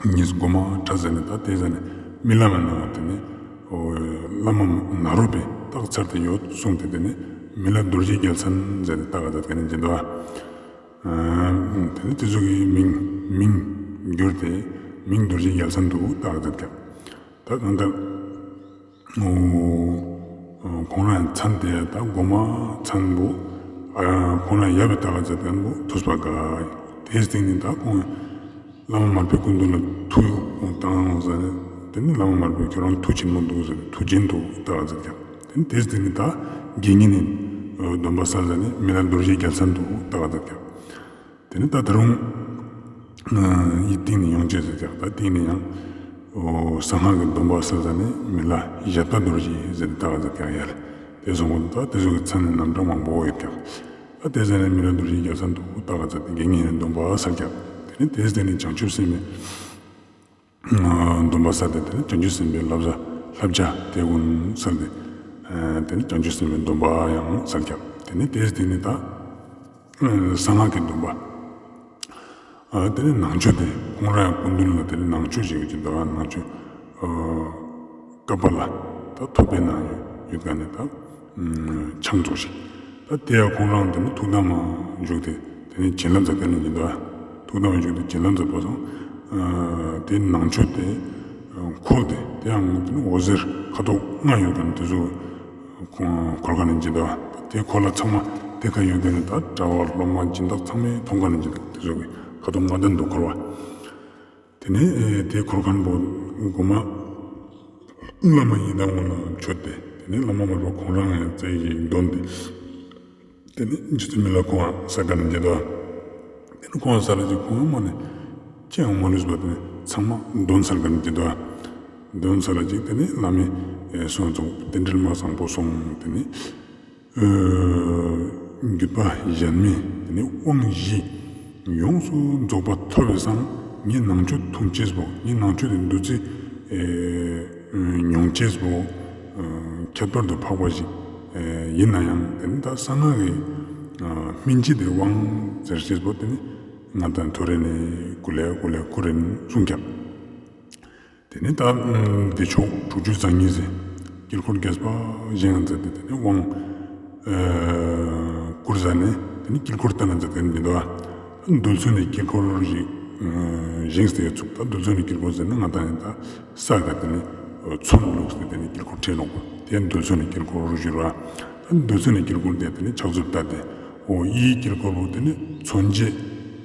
གཉིས་གོ་མ་ཁྲ་ཟེར་ནི་ད་ཏེ་ཟེར་ནི་རྨི་ལམ་ནང་ཏེ་ནེ་འོ་བླ་མ་ནཱ་རོ་པས་བཏགས་ཚར་ཏེ་ཡོད་གསུངས་ཏེ་ཏེ་ནེ་མི་ལ་རྡོ་རྗེ་རྒྱལ་མཚན་ཟེར་ཏེ་བཏགས་ཏེ་ཏེ་ནེ་ཅི་འདུག་ཨ། ཏེ་ནེ་ཏེ་ཙོགས་སི་མིང་མིང་བསྒྱུར་ཏེ་མིང་རྡོ་རྗེ་རྒྱལ་མཚན་དུ་བཏགས་ཏེ་ཀྱག་ད་གང་ལྟར་འོ་ཁོང་རང་མཚན་དེ་ད་གོ་མ་མཚན་པོ་ཨ་ཁོང་རང་ཡབ་བི་བཏགས་ཟེར་ཏེ་ཁན་པོ་ཐུབ་པ་དགའ། ཏེའི་སྟིང་ནེ་ད་ཁོང་བླ་མ་མར་པའི་སྐུ་མདུན་ལ་ཐུགས་བཏང་ཟེར་ཏེ་ནེ་བླ་མ་མར་པས་ཁྱོད་རང་མཐུ་ཆེན་མོ་འདུག་ཟེར་ཏེ་མཐུ་ཆེན་དུ་བཏགས་ཟེར་ཀྱག་ཏེ་ནེ་ཏེའི་སྟིང་ནེ་ད་དགེ་བསྙེན་ནི་སྡོམ་པ་སལ་ཟེར་ནི་མི་ལ་རྡོ་རྗེ་རྒྱལ་མཚན་དུ་བཏགས་ཟེར་ཀྱག་ཏེ་ནེ་ད་ད་རུང་ཡིད་གཏིང་ནེ་ཡོང་ཅེས་ཟེར་ཀྱག་ད་གཏིང་ནེ་ཡང་གསང་སྔགས་ཀྱི་སྡོམ་པ་སལ་ཟེར་ནི་མི་ལ་བཞད་པ་རྡོ་རྗེ་ཟེར་ཏེ་བཏགས་ཟེར་ཀྱག་ཡ་ལེ། ཏེ་སོང་པོ་ད་ཏེ་ཙོགས་སི་མཚན་ནི་རྣམ་གྲངས་མང་པོ་ཡོད་ཀྱག་ད་ཏེ་ཟེར་ནི་མི་ལ་རྡོ་རྗེ་རྒྱལ་མཚན་དུ་བཏགས་ཟེར་ཏེ་དགེ་བསྙེན་ནི་སྡོམ་པ་སལ་ཀྱག་ཏེ་ནེ་ཏེའི་སྟིང་ནེ་བྱང་ཆུབ་སེམས་དཔའི་སྡོམ་པ་སལ་ཏེ་ཏེ་ནེ་བྱང་ཆུབ་སེམས་དཔའི་བསླབ་བྱ་བསླབ་བྱ་ཏེ་གུན་སལ་ཏེ་ཏེ་ནེ་བྱང་ཆུབ་སེམས་དཔའི་སྡོམ་པ་ཡང་སལ་ཀྱག་ཏེ་ནེ་ཏེའི་སྟིང་ནེ་ད་གསང་སྔགས་ཀྱི་སྡོམ་པ། ཨ་ཏེ་ནེ་ནང་མཆོད་དེ་ཁོང་རང་ཡང་སྐུ་མདུན་ལ་ཏེ་ནེ་ནང་མཆོད་ཅིག་ཡོད་ཅིག་འདུག་ནང་མཆོད་ཨ་ཀ་པ་ལ་ད་ཐོད་པའི་ནང་ཡོད་ཡོད་ཀ་ནེ་ད་ཆང་ཙོགས་ཤིག་ད་ཏེ་ཡང་ཁོང་རང་ཏེ་ནེ་ཐུགས་དམ་བཞུགས་ཏེ་ཏེ་ནེ་བྱིན་རླབས་མཛད་ཁན་ནི་ཅི་འདུག་ཐུགས་དམ་བཞུགས་ཏེ་བྱིན་རླབས་མཛད་པ་སང་ཨ་ཏེ་ནང་མཆོད་དེ་འཁོར་ཏེ་ཏེ་ཡང་ཏེ་ནེ་འོད་ཟེར་ཁ་དོག་ལྔ་ཡོད་ཀ་ནེ་ཏེ་ཙོགས་ཁོང་འཁོར་ཁན་ནི་ཅི་འདུག་ཏེ་འཁོར་ལ་ཚང་མ་ཏེ་ཀ་ཡོད་ཀ་ནེ་ད་གྲྭ་པ་སློབ་མ་སྦྱིན་བདག་ཚང་མས་མཐོང་ཁན་ནི་ཅི་འདུག་ཏེ་ཙོགས་ཁ་དོག་ལྔ་ལྡན་དུ་འཁོར་བ། ཏེ་ནེ་ཏེ་འཁོར་ཁན་པོ་གོ་མ་བླ་མ་ཡི་དམ་ངོ་ལ་མཆོད་དེ་ཏེ་ནེ་བླ་མ་མར་པ་ཁོང་རང་ཡང་རྩེ་ཞིག་འདོན་ཏེ་ཏེ་ནེ་རྗེ་བཙུན་མི་ལ་ཁོང་ང་སལ་ཁན་ནི་ཅི་འདུག་ཏེ་ནེ་ཁོང་ང་སལ་ཅིག་ཁོང་ང་མ་ནེ་ཅི་ཡང་མ་ལུས་པ་ཏེ་ནེ་ཚང་མ་འདོན་སལ་ཁན་ནི་ཅི་འདུག་འདོན་སལ་ཅིག་ཏེ་ནེ་བླ་མའི་གསུང་ཙོགས་རྟེན་འབྲེལ་མ་བཟང་པོ་སོང་། ཏེ་ནེ་ཨ་བརྒྱུད་པ་གཞན་མའི་ཏེ་ནེ་དབང་བཞི་ཡོངས་སུ་རྫོགས་པ་ཐོབ་པའི་སང་ངའི་ནང་མཆོད་འཐུང་ཅེས་པོ་ངའི་ནང་མཆོད་དེ་འདུ་འཛི་མྱོང་ཅེས་པོ་ཁྱད་པར་དུ་འཕགས་པ་ཞིག་ཨེ་ཡིན་ན་ཡང་ཏེ་ནེ་ད་གསང་སྔགས་ཀྱི་ཨ་སྨིན་བྱེད་དེ་དབང་ཟེར་ཅེས་པོ་ཏེ་ནེ་ང་དང་ཐོ་རེ་ནེ་ཀུ་ལེ་ཀུ་ལེ་ཀུ་རེ་ནེ་གསུངས་ཀྱག་ཏེ་ནེ་ད་བདེ་མཆོག་དྲུག་ཅུ་རྩ་གཉིས་སི་དཀྱིལ་འཁོར་རྒྱས་པ་བཞེངས་མཛད་དེ་ཏེ་ནེ་དབང་ཨ་བསྐུར་ཟ་ནེ་ཏེ་ནེ་དཀྱིལ་འཁོར་བསྟན་ན་མཛད་དེ་ནི་འདུག་འདུལ་ཚུལ་ནི་དཀྱིལ་འཁོར་ཞིག་ བཞེངས་ཏེ་ཚུགས། ད་རྡུལ་ཚོན་ནི་དཀྱིལ་འཁོར་ཟེར་ན་ང་དང་ཡིན་ད་ས་ག་དེ་ནི་ཚོན་བླུགས་ཏེ་དེ་ནི་དཀྱིལ་འཁོར་བྲིས་ནོག་པ། དེ་རྡུལ་ཚོན་ནི་དཀྱིལ་འཁོར་ཞུ་ར། ད་རྡུལ་ཚོན་ནི་དཀྱིལ་འཁོར་དེ་དེ་ནི་ཕྱག་མཛུབ་ལྟ་སྟེ། འོ་ཡི་དཀྱིལ་འཁོར་བོ་དེ་ནི་མཚོན་བྱེད་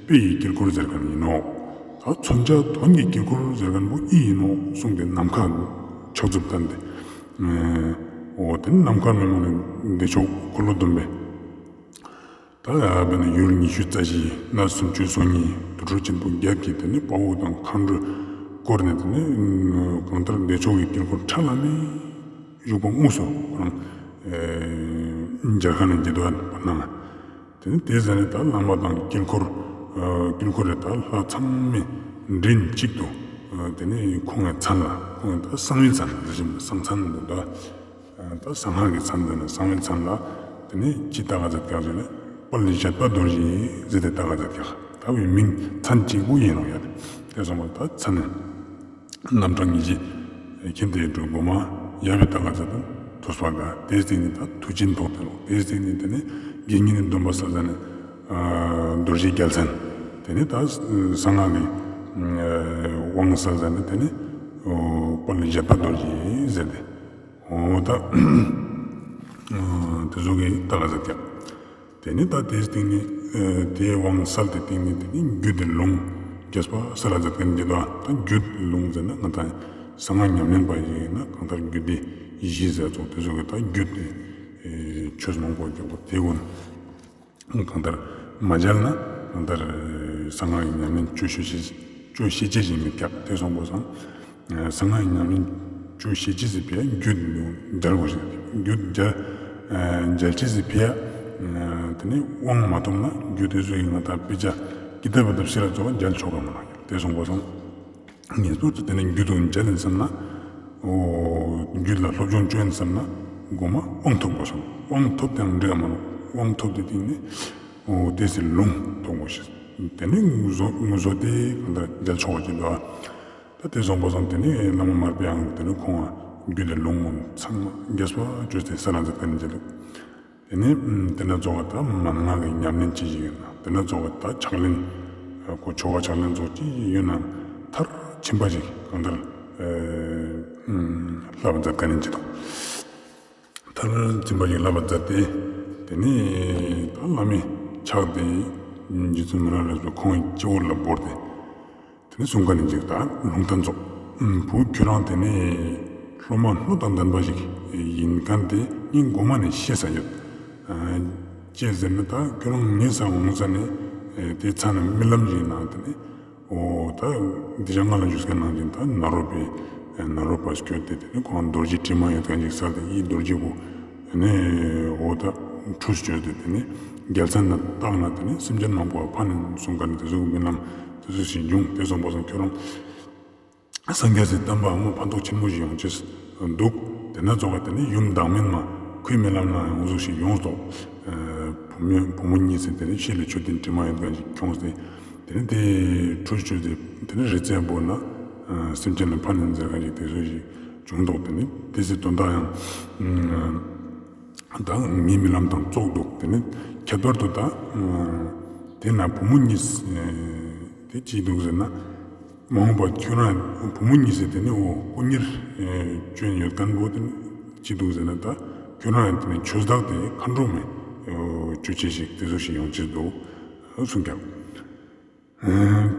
དཔེ་ཡི་དཀྱིལ་འཁོར་ཟེར་མཁན་ཡིན་ནོག། ད་མཚོན་བྱ་དོན་གྱི་དཀྱིལ་འཁོར་ཟེར་མཁན་བོ་ཡི་ཡིན་ནོག་གསུངས་ཏེ་ནམ་མཁའ་ཕྱག་མཛུབ་བསྟན་ཏེ། འོ་དེ་ནི་ནམ་མཁའ་མེ་མོ་ནི་བདེ་མཆོག་འཁོར་ལོ་སྡོམ་པའི། ད་ཡ་བེ་ནི་ཡུལ་ཉི་ཤུ་རྩ་བཞི་གནས་སུམ་ཅུ་སོ་གཉིས་དུར་ཁྲོད་ཆེན་པོ་བརྒྱད་ཀྱི་དེ་ནི་དཔའ་བོ་དང་མཁའ་འགྲོས་བསྐོར་ནས་དེ་ནི་གང་ལྟར་བདེ་མཆོག་གི་དཀྱིལ་འཁོར་ཁྲ་ལམ་མེ་བཞུགས་པ་དངོས་སུ་ཁོ་རང་མཇལ་ཁ་ནས་འགྱེད་དོ་ཡ་བར་སྣང་ང་། དེ་ནི་དེ་ཟ་ནས་ད་བླ་མ་དང་དཀྱིལ་འཁོར་དཀྱིལ་འཁོར་རེ་ད་ལྷ་ཚང་མས་མགྲིན་གཅིག་ཏུ་དེ་ནི་ཁོང་ངི་མཚན་ལ་ཁོང་ངི་ད་གསང་བའི་མཚན་ལ་ཟེར་ཞིང་གསང་མཚན་དུ་ད། ད་གསང་སྔགས་ཀྱི་མཚན་ཟེར་ན་གསང་བའི་མཚན་ལ་དེ་ནི་ཅི་བཏགས་ཀ་མཛད་ཀྱག་ཟེར་ན་དཔལ་བཞད་པ་རྡོ་རྗེ་ཟེར་ཏེ་བཏགས་ཀ་མཛད་ཀྱག། ད་བའི་མིང་མཚན་གཅིག་པུ་ཡིན་ནོག་ཡ། དེ་སོང་པ་ད་མཚན་ནི་རྣམ་གྲངས་ཉི་ཤུ་མཁྱེན་དེ་འགྲོ་མགོ་མ་ཡ་བའི་བཏགས་ཀ་མཛད་དང་ཐོས་པ་དགའ། དེའི་སྟེང་ནི་ད་མཐུ་ཆེན་ཐོགས་ཏེ་ལོ། དེའི་སྟེང་ནི་དེ་ནི་དགེ་བསྙེན་ནི་སྡོམ་པ་ས་ཟ་ནི་རྡོ་རྗེ་རྒྱལ་མཚན། དེ་ནི་ད་གསང་སྔགས་ཀྱི་དབང་ས་ཟ་ནི་དེ་ནི་དཔལ་བཞད་པ་རྡོ་རྗེ་ཟེར་ཏེ། འོ་ད་དེ་ཟུག་གི་བཏགས་ཀ་མཛད་ཀྱག། དེ་ནི་ད་དེའི་སྟེང་ནི་དེའི་དབང་གསལ་ཏེ་སྟེང་ནི་དེ་ནི་རྒྱུད་དེ་ལུང་རྒྱས་པ་གསལ་ལ་མཛད་མཁན་གྱི་ད་ད་རྒྱུད་ལུང་ཟེར་ན་ང་ད་གསང་སྔགས་ཉམས་ལེན་པ་ཞིག་ཡིན་ན་གང་ལྟར་རྒྱུད་སྡེ་བཞི་ཟེར་ཚོགས་དེ་ཟུག་གི་ད་རྒྱུད་དེ་ཆོས་མང་པོ་རྒྱས་པ་དེ་ཀུན་གང་ལྟར་མ་མཇལ་ན་གང་ལྟར་གསང་སྔགས་ཉམས་ལེན་ཅོ་ཤེས་ཅེས་ཅོ་ཤེས་ཅེས་ཞིག་མི་ཀྱག། དེ་སོང་པ་སང་གསང་སྔགས་ཉམས་ལེན་ཅོ་ཤེས་ཅེས་སི་ཕི་ཡ་རྒྱུད་མཇལ་དགོས་ཤེས། རྒྱུད་མཇལ་མཇལ་ཅེས་སི་ཕི་ཡ་དེ་ནི་དབང་མ་ཐོབ་ན་རྒྱུད་དེ་ཚོ་ཡིན་ན་ད་དཔེ་ཆ་ཀི་ཏབ་བ་ཏབ་སི་ར་ཚོ་མཇལ་ཆོག་ག་མ་ནོག། དེ་སོང་པ་སང་ངེས་པར་དུ་དེ་ནི་རྒྱུད་དུ་མཇལ་ཡིན་བསམ་ན། འོ་རྒྱུད་ལ་སློབ་སྦྱོང་ཅོ་ཡིན་བསམ་ན་གོ་མ་དབང་ཐོབ་དགོས་སོང་། དབང་ཐོབ་དེའང་འགྲིག་ག་མ་ནོག། དབང་ཐོབ་དེ་སྟེང་ནི་འོ་དེ་སི་ལུང་ཐོབ་དགོས་ཤེས། དེ་ནི་ངུ་བཟོ་ངུ་བཟོ་དེ་གང་ལྟར་མཇལ་ཆོག་པ་ཅིག་འདུག་ཨ། ད་དེ་སོང་པ་སང་དེ་ནི་བླ་མ་མར་པའང་དེ་ནི་ཁོང་རྒྱུད་ལ་ལུང་ཚང་མ་རྒྱས་པ་ཅོས་ཏེ་ས་ལ་འཛེགས་ཏེ་ནི་མཇལ་འདུག། དེ་ནས་དེ་ན་ཚོགས་ཀ་ད་མན་ངག་གི་ཉམས་ལེན་ཅི་ཞིག་ཡིན་ན་དེ་ན་ཚོགས་ཀ་ད་ཕྱག་ལེན་ཁོ་ཆོ་ག་ཕྱག་ལེན་ཚོགས་ཅི་ཞིག་ཡོད་ན་མཐར་ཕྱིན་པ་ཞིག་གང་ལྟར་བསླབ་པ་མཛད་མཁན་ཡིན་ཅི་དང་། མཐར་ཕྱིན་པ་ཞིག་བསླབ་པ་མཛད་དེ་དེ་ནས་ད་བླ་མའི་ཕྱག་དེ་རྗེ་བཙུན་མི་ལ་རས་པས་ཁོང་གི་སྤྱི་བོ་ལ་བོར་ཏེ། དེ་ནས་གསུངས་མཁན་ནི་ཅིག་ད་ལུང་བསྟན་ཚོགས། བུ་ཁྱོད་རང་དེ་ནས་སློབ་མ་སྣོད་དང་ལྡན་པ་ཞིག་ཡིན་མཁན་དེ་ངས་གོ་མ་ནས་ཤེས་ས་ཡོད། ཅི་ཟེར་ན་ད་ཁྱོད་རང་ངའི་ས་འོང་ས་ནས་དེ་ཚ་ནས་རྨི་ལམ་ཞིག་ནང་དེ་ནས་འོ་ད་འདི་ཅག་ང་ལ་བཞུགས་མཁན་ནང་བཞིན་ད་ནཱ་རོ་པའི་ནཱ་རོ་པ་སྐྱོད་དེ་དེ་ནས་ཁོང་རྡོ་རྗེ་དྲི་མ་ཡོད་མཁན་ཞིག་ས་དེ་ཡི་རྡོ་རྗེ་བོ་ནས་འོ་ད་ཁྲུས་བཅོས་ཏེ་དེ་ནས་རྒྱལ་མཚན་ན་བཏགས་ན་དེ་ནས་སེམས་ཅན་མང་པོ་ཕན་ཡོན་གསུངས་མཁན་དེ་ཚོ་རྨི་ལམ་དེ་ཚོ་ཞིག་བྱུང་། དེ་སོང་པ་སང་ཁྱོད་རང་སངས་རྒྱས་སི་བསྟན་པ་འོ་ཕན་ཐོགས་ཆེན་པོ་ཞིག་ཡོང་ཅེས་འདུག། དེ་ན་ཚོགས་ཀ་དེ་ནས་ཡུམ་བདག་མེད་མ་ཁོའི་རྨི་ལམ་ན་ཡང་འོ་ཟུག་ཞིག་ཡོངས་སོ། བུ་མོ་བུ་མོ་གཉིས་སི་དེ་ནས་ཤེལ་ལ་མཆོད་རྟེན་དྲི་མ་ཡོད་མཁན་ཞིག་ཁྱོངས་ཏེ་དེ་ནས་དེ་ཁྲུས་བཅོས་ཏེ་དེ་ནས་རི་རྩེ་བོར་ན་སེམས་ཅན་ལ་ཕན་ཡོན་ཟེར་མཁན་ཞིག་དེ་ཚོ་ཞིག་བྱུང་འདུག། དེ་ནས་དེ་སི་དོན་དག་ཡང་ད་ངའི་རྨི་ལམ་དང་ཙོགས་འདུག། དེ་ནས་ཁྱད་པར་དུ་ད་དེ་ན་བུ་མོ་གཉིས་དེ་ཅི་འདུག་ཟེར་ན། མ་འོངས་པ་ཁྱོད་རང་བུ་མོ་གཉིས་སི་དེ་ནས་འོ་དཀོན་གཉེར་ཅོ་ཡིན་ཡོད་མཁན་བོ་དེ་ནས་ཅི་འདུག་ཟེར་ན། ད་ཁྱོད་རང་ཡང་དེ་ནས་ཆོས་བདག་དེ་མཁའ་འགྲོ་མས་ཅོ་ཅེས་ཞིག་དེ་ཚོ་ཞིག་ཡོང་ཅེས་འདུག་གསུངས་ཀྱག།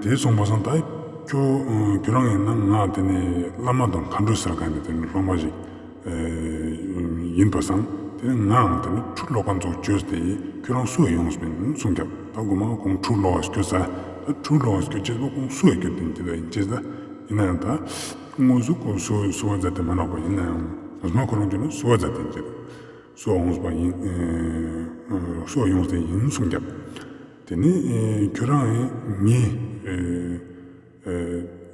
དེ་སོང་པ་སང་ད་ཁྱོད་ཁྱོད་རང་ཡིན་ན་ང་དེ་ནས་བླ་མ་དང་མཁའ་འགྲོ་ཟེར་མཁན་དེ་དེ་ནས་སློབ་མ་ཞིག་ཡིན་པ་སང་དེ་ནས་ངའང་དེ་ནས་ཁྲུས་ལོག་མཁན་ཚོ་བཅོས་ཏེ་ཁྱོད་རང་སུ་ཡ་ཡོངས་པིན་གསུངས་ཀྱག། ད་གོ་མ་ཁོང་ཁྲུས་ལོག་ག་སྐྱོད་ས་ད་ཁྲུས་ལོག་ག་སྐྱོད་ཅེས་པོ་ཁོང་སུ་ཡ་སྐྱོད་དེ་ཡིན་ཅེས་ད་ཡིན་ན་ཡང་ད་དངོས་སུ་ཁོ་སུ་སུ་བ་མཛད་དེ་མ་ནོག་པ། ཡིན་ན་ཡང་ངོ་མ་ཁོ་རང་ཁྱོད་ནི་སུ་བ་མཛད་དེ་ཡིན་ཅེས་སུ་བ་ཡོངས་པ་ཡིན་སུ་བ་ཡོངས་ཏེ་ཡིན་གསུངས་ཀྱག། དེ་ནས་ཁྱོད་རང་ངའི་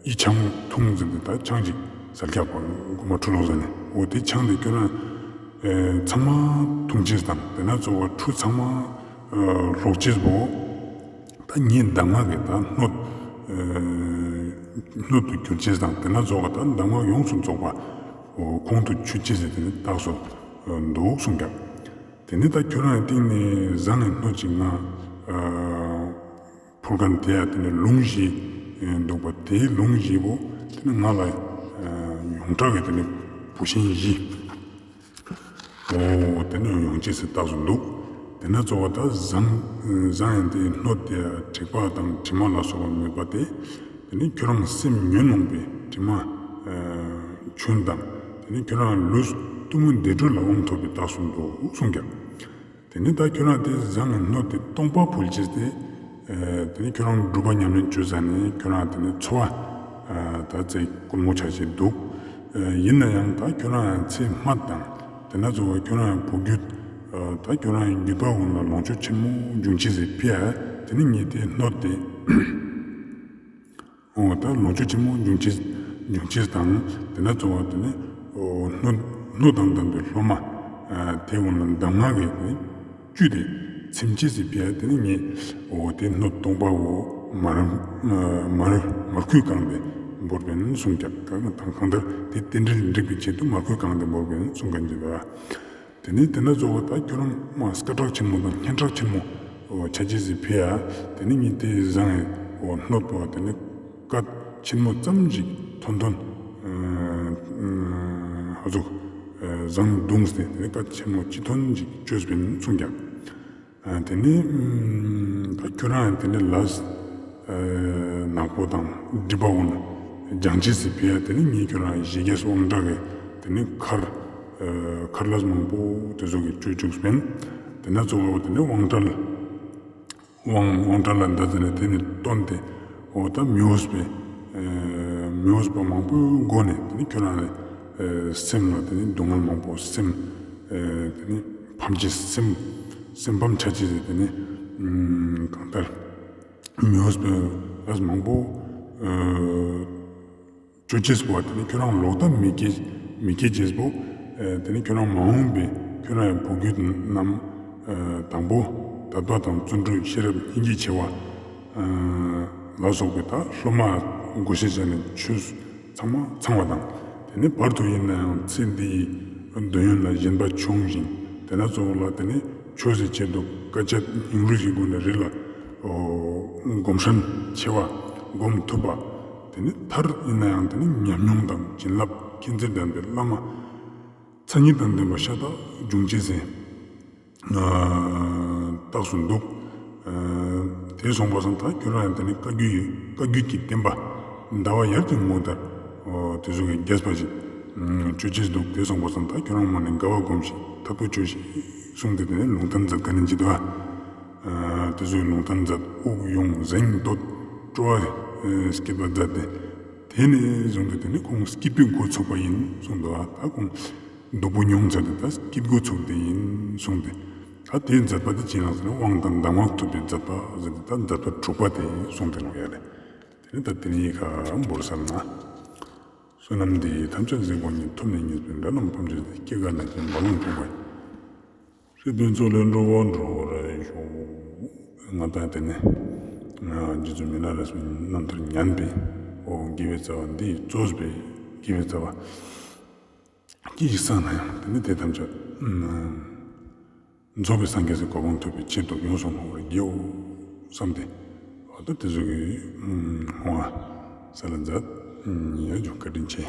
ཡི་ཆང་འཐུང་ཟེར་ཏེ་ད་ཆང་ཅིག་ཟ་རྒྱག་པ་གོ་མ་ཁྲུས་ལོག་ཟ་ནས་འོ་དེ་ཆང་དེ་ཁྱོད་རང་ཚང་མ་འཐུང་ཅེས་དང་དེ་ན་ཚོགས་ཀ་ཁྲུས་ཚང་མ་ལོག་ཅེས་པོ་ད་ངའི་གདམས་ངག་གི་ད་སྣོད་སྣོད་དུ་གྱུར་ཅེས་དང་དེ་ན་ཚོགས་ཀ་ད་གདམས་ངག་ཡོངས་སུ་རྫོགས་པ་འོ་ཁོང་དུ་ཆུད་ཅེས་ཟེར་དེ་ནི་རྟགས་སུ་འདུག་གསུངས་ཀྱག། དེ་ནི་ད་ཁྱོད་རང་ཡི་སྟེང་ནས་བཟང་ངི་སྣོད་ཅིག་ང་ཕུལ་མཁན་དེ་ཡ་དེ་ནི་ལུང་བཞི་ འདུག་པ་དེའི་ལུང་བཞི་པོ་དེ་ནི་ང་ལ་ཡོངས་གྲགས་ཀྱི་དེ་ནི་བུ་ཆེན་བཞི། འོ་དེ་ནི་ཡོང་ཅེས་སི་རྟགས་སུ་འདུག་དེ་ན་གཙོ་བོ་ད་བཟང་བཟང་ཡང་དེ་སྣོད་དེ་དྲེག་པ་དང་དྲི་མ་ལ་སོགས་པ་མེད་པ་དེ། དེ་ནི་ཁྱོད་རང་སེམས་ཉོན་མོངས་པའི་དྲི་མ་ཆུན་དང་། དེ་ནི་ཁྱོད་རང་ལུས་གཏུམ་མོ་བདེ་དྲོད་ལ་དབང་ཐོབ་པའི་རྟགས་སུ་འདུག་གསུངས་ཀྱང་། དེ་ནི་ད་ཁྱོད་རང་དེ་བཟང་ངི་སྣོད་དེ་སྟོང་པ་ཕུལ་ཅེས་དེ། དེ་ནི་ཁྱོད་རང་སྒྲུབ་པ་ཉམས་ལེན་བཅོས་ཟ་ནས་ཁྱོད་རང་དེ་ནི་འཚོ་བ་ད་ཚེ་ཀུན་མོ་ཆ་ཅེས་འདུག་ཡིན་ན་ཡང་ད་ཁྱོད་རང་ཚེ་སྨད་དང་དེ་ན་གཙོ་བོ་ཁྱོད་རང་བུ་རྒྱུད་ད་ཁྱོད་རང་རྒྱུད་པ་འོང་ལ་ལོངས་སྤྱོད་ཆེན་མོ་འབྱུང་ཅེས་སི་ཕི་ཡ་དེ་ནི་ངས་དེ་སྣོད་དེ། འོ་ད་ལོངས་སྤྱོད་ཆེན་མོ་འབྱུང་ཅེས་འབྱུང་ཅེས་དང་དེ་ན་གཙོ་བོ་དེ་ནི་འོ་སྣོད་སྣོད་དང་ལྡན་པའི་སློབ་མ་དེ་འོང་ལ་གདམས་ངག་གི་བཅུད་དེ་ཚིམ་ཅེས་སི་ཕི་ཡ་དེ་ནི་ངས་འོ་དེ་སྣོད་སྟོང་པ་བོ་མར་མར་མར་ཁུས་བཀང་སྟེ་བོར་བས་གསུངས་ཀྱང་གང་ལྟར་དེ་རྟེན་འབྲེལ་འགྲིག་པའི་ཆེད་དུ་མར་ཁུས་བཀང་སྟེ་བོར་བས་གསུངས་ཀྱང་འདུག་པ། དེ་ནས་དེ་ན་གཙོ་བོ་ད་ཁྱོད་རང་མ་སྐད་གྲགས་ཆེན་མོ་དང་སྙན་གྲགས་ཆེན་མོ་ཆ་ཅེས་སི་ཕི་ཡ་དེ་ནི་ངས་དེ་བཟང་ངི་འོ་སྣོད་པོ་དེ་ནི་སྐད་ཆེན་མོ་ཙམ་ཞིག་ཐོན་ཐོན་ཧ་ཟུག་བཟང་བརྡུངས་ཏེ་དེ་ནི་སྐད་ཆེན་མོ་ཅི་ཐོན་ཞིག་བཅོས་པིན་གསུངས་ཀྱང་། དེ་ནི་ད་ཁྱོད་རང་དེ་ནི་ལས་ནག་པོ་དང་སྒྲིབ་པ་འོང་སྦྱང་ཅེས་སི་ཕི་ཡ་དེ་ནི་ངས་ཁྱོད་རང་ཞི་རྒྱས་དབང་དྲག་གི་དེ་ནི་མཁར་མཁར་ལས་མང་པོ་དེ་ཚོ་གི་བཅོས་བཅུག་པིན། དེ་ན་གཙོ་བོ་དེ་ནི་དབང་བྲལ། དབང་དབང་བྲལ་ལ་འདི་ཟེར་ནས་དེ་ནི་བཏོན་ཏེ་འོ་ད་མི་འོས་པའི་མི་འོས་པ་མང་པོའི་སྒོ་ནས་དེ་ནི་ཁྱོད་རང་ལ་སེམས་ལ་དེ་ནི་སྡུག་བསྔལ་མང་པོ་སེམས་དེ་ནི་ཕམ་ཅེས་སེམས་སེམས་ཕམ་ཆ་ཅེས་དེ་ནི་གང་ལྟར་མི་འོས་པའི་ལས་མང་པོ་ཅོ་ཅེས་པོ་དེ་ནི་ཁྱོད་རང་ལོག་ལྟ་མི་སྐྱེ་མི་སྐྱེ་ཅེས་པོ། དེ་ནི་ཁྱོད་རང་མ་འོངས་པའི་ཁྱོད་རང་ཡང་བུ་རྒྱུད་རྣམས་དང་པོ་དད་པ་དང་བརྩོན་འགྲུས་ཤེས་རབ་སྙིང་རྗེ་ཆེ་བ་ལ་སོགས་པའི་ད་སློབ་མ་བགོ་བཤའ་བྱས་ནས་ཆོས་ཚང་མ་ཚང་བ་དང་། དེ་ནི་བར་དུ་ཡིན་ན་ཡང་ཚེ་འདིའི་འདོད་ཡོན་ལ་ཞེན་པ་ཆུང་ཞིང་དེ་ན་གཙོ་བོ་ལ་དེ་ནི་ཆོས་སི་ཆེད་དུ་དཀའ་སྤྱད་སྙིང་རུས་ཀྱི་སྒོ་ནས་རི་ལ་གོམས་ཧྲན་ཆེ་བ་སྒོམ་ཐུབ་པ། དེ་ནི་མཐར་ཡིན་ན་ཡང་དེ་ནི་ཉམས་མྱོང་དང་བྱིན་རླབས་མཁྱེན་བརྩེ་ལྡན་པའི་བླ་མ་མཚན་ཉིད་དང་ལྡན་པ་ཤ་སྟག་འབྱུང་ཅེས་སི་རྟགས་སུ་འདུག་དེ་སོང་པ་སང་ད་ཁྱོད་རང་ཡང་དེ་ནི་བཀའ་བརྒྱུད་བཀའ་བརྒྱུད་ཀྱི་བསྟན་པ་ཟླ་བ་ཡར་གྱི་ངོ་ལྟར་དེ་ཚོ་གི་རྒྱས་པ་ཞིག་ཅོ་ཅེས་འདུག་དེ་སོང་པ་སང་ད་ཁྱོད་རང་མ་ནི་དགའ་བ་སྒོམས་ཤིག་ཐབས་པོ་ཅོས་ཤིག་གསུངས་ཏེ་དེ་ནི་ལུང་བསྟན་མཛད་མཁན་ནི་ཅི་འདུག་དེ་ཚོའི་ལུང་བསྟན་མཛད་དབུགས་དབྱུང་གཟེངས་བསྟོད་སྤྲོ་བ་བསྐྱེད་པ་མཛད་དེ། དེ་ནས་བཟུང་སྟེ་དེ་ནི་ཁོང་སྐྱིད་པའི་འགོ་ཚུགས་པ་ཡིན་གསུངས་འདུག་ད་ཁོང་སྡུག་པོ་མྱོང་ཚར་ཏེ་ད་སྐྱིད་འགོ་ཚུགས་ཏེ་ཡིན་གསུངས་ཏེ། ད་དེའི་མཛད་པ་དེ་ཅི་ཡང་ཟེར་ན་དབང་དང་གདམས་ངག་ཐོབ་པའི་མཛད་པ་ཟེར་ཏེ་ད་མཛད་པ་དྲུག་པ་དེ་གསུངས་ཏེ་ནོག་ཡ་ལེ། དེ་ནི་ད་དེ་ནི་ཡི་གེ་འབུར་ས་ན། བསོད་ནམས་འདི་ཡིས་ཐམས་ཅད་གཟིགས་པ་ཉིད། ཐོབ་ནས་ཉེས་པའི་དགྲ་རྣམས་ཕམ་བྱས་ཏེ། སྐྱེ་རྒ་ན་འཆིའི་རྦ་ཀློང་འཁྲུགས་པ་ཡི། སྲིད་པའི་མཚོ་ལས་འགྲོ་བ་སྒྲོལ་བར་ཤོག་ང་ད་དེ་ནི་རྗེ་བཙུན་མི་ལ་རས་པའི་རྣམ་ཐར་ཉན་པའི་འོ་དགེ་བའི་རྩ་བ་འདི་གཙོས་པའི་དགེ་བའི་རྩ་བ་ཅི་ཞིག་བསགས་ན་ཡང་དེ་ནི་དེ་ཐམས་ཅད་རྫོགས་པའི་སངས་རྒྱས་སི་གོ་འཕང་ཐོབ་པའི་ཆེད་དུ་ཡོངས་སུ་བསྔོ་བར་བགྱིའོ་བསམ་སྟེ། འོ་ད་དེ་ཚོ་གི་བསྔོ་བ་ས་ལ་མཛད། ཡ་ཇུ་བཀའ་དྲིན་ཆེ།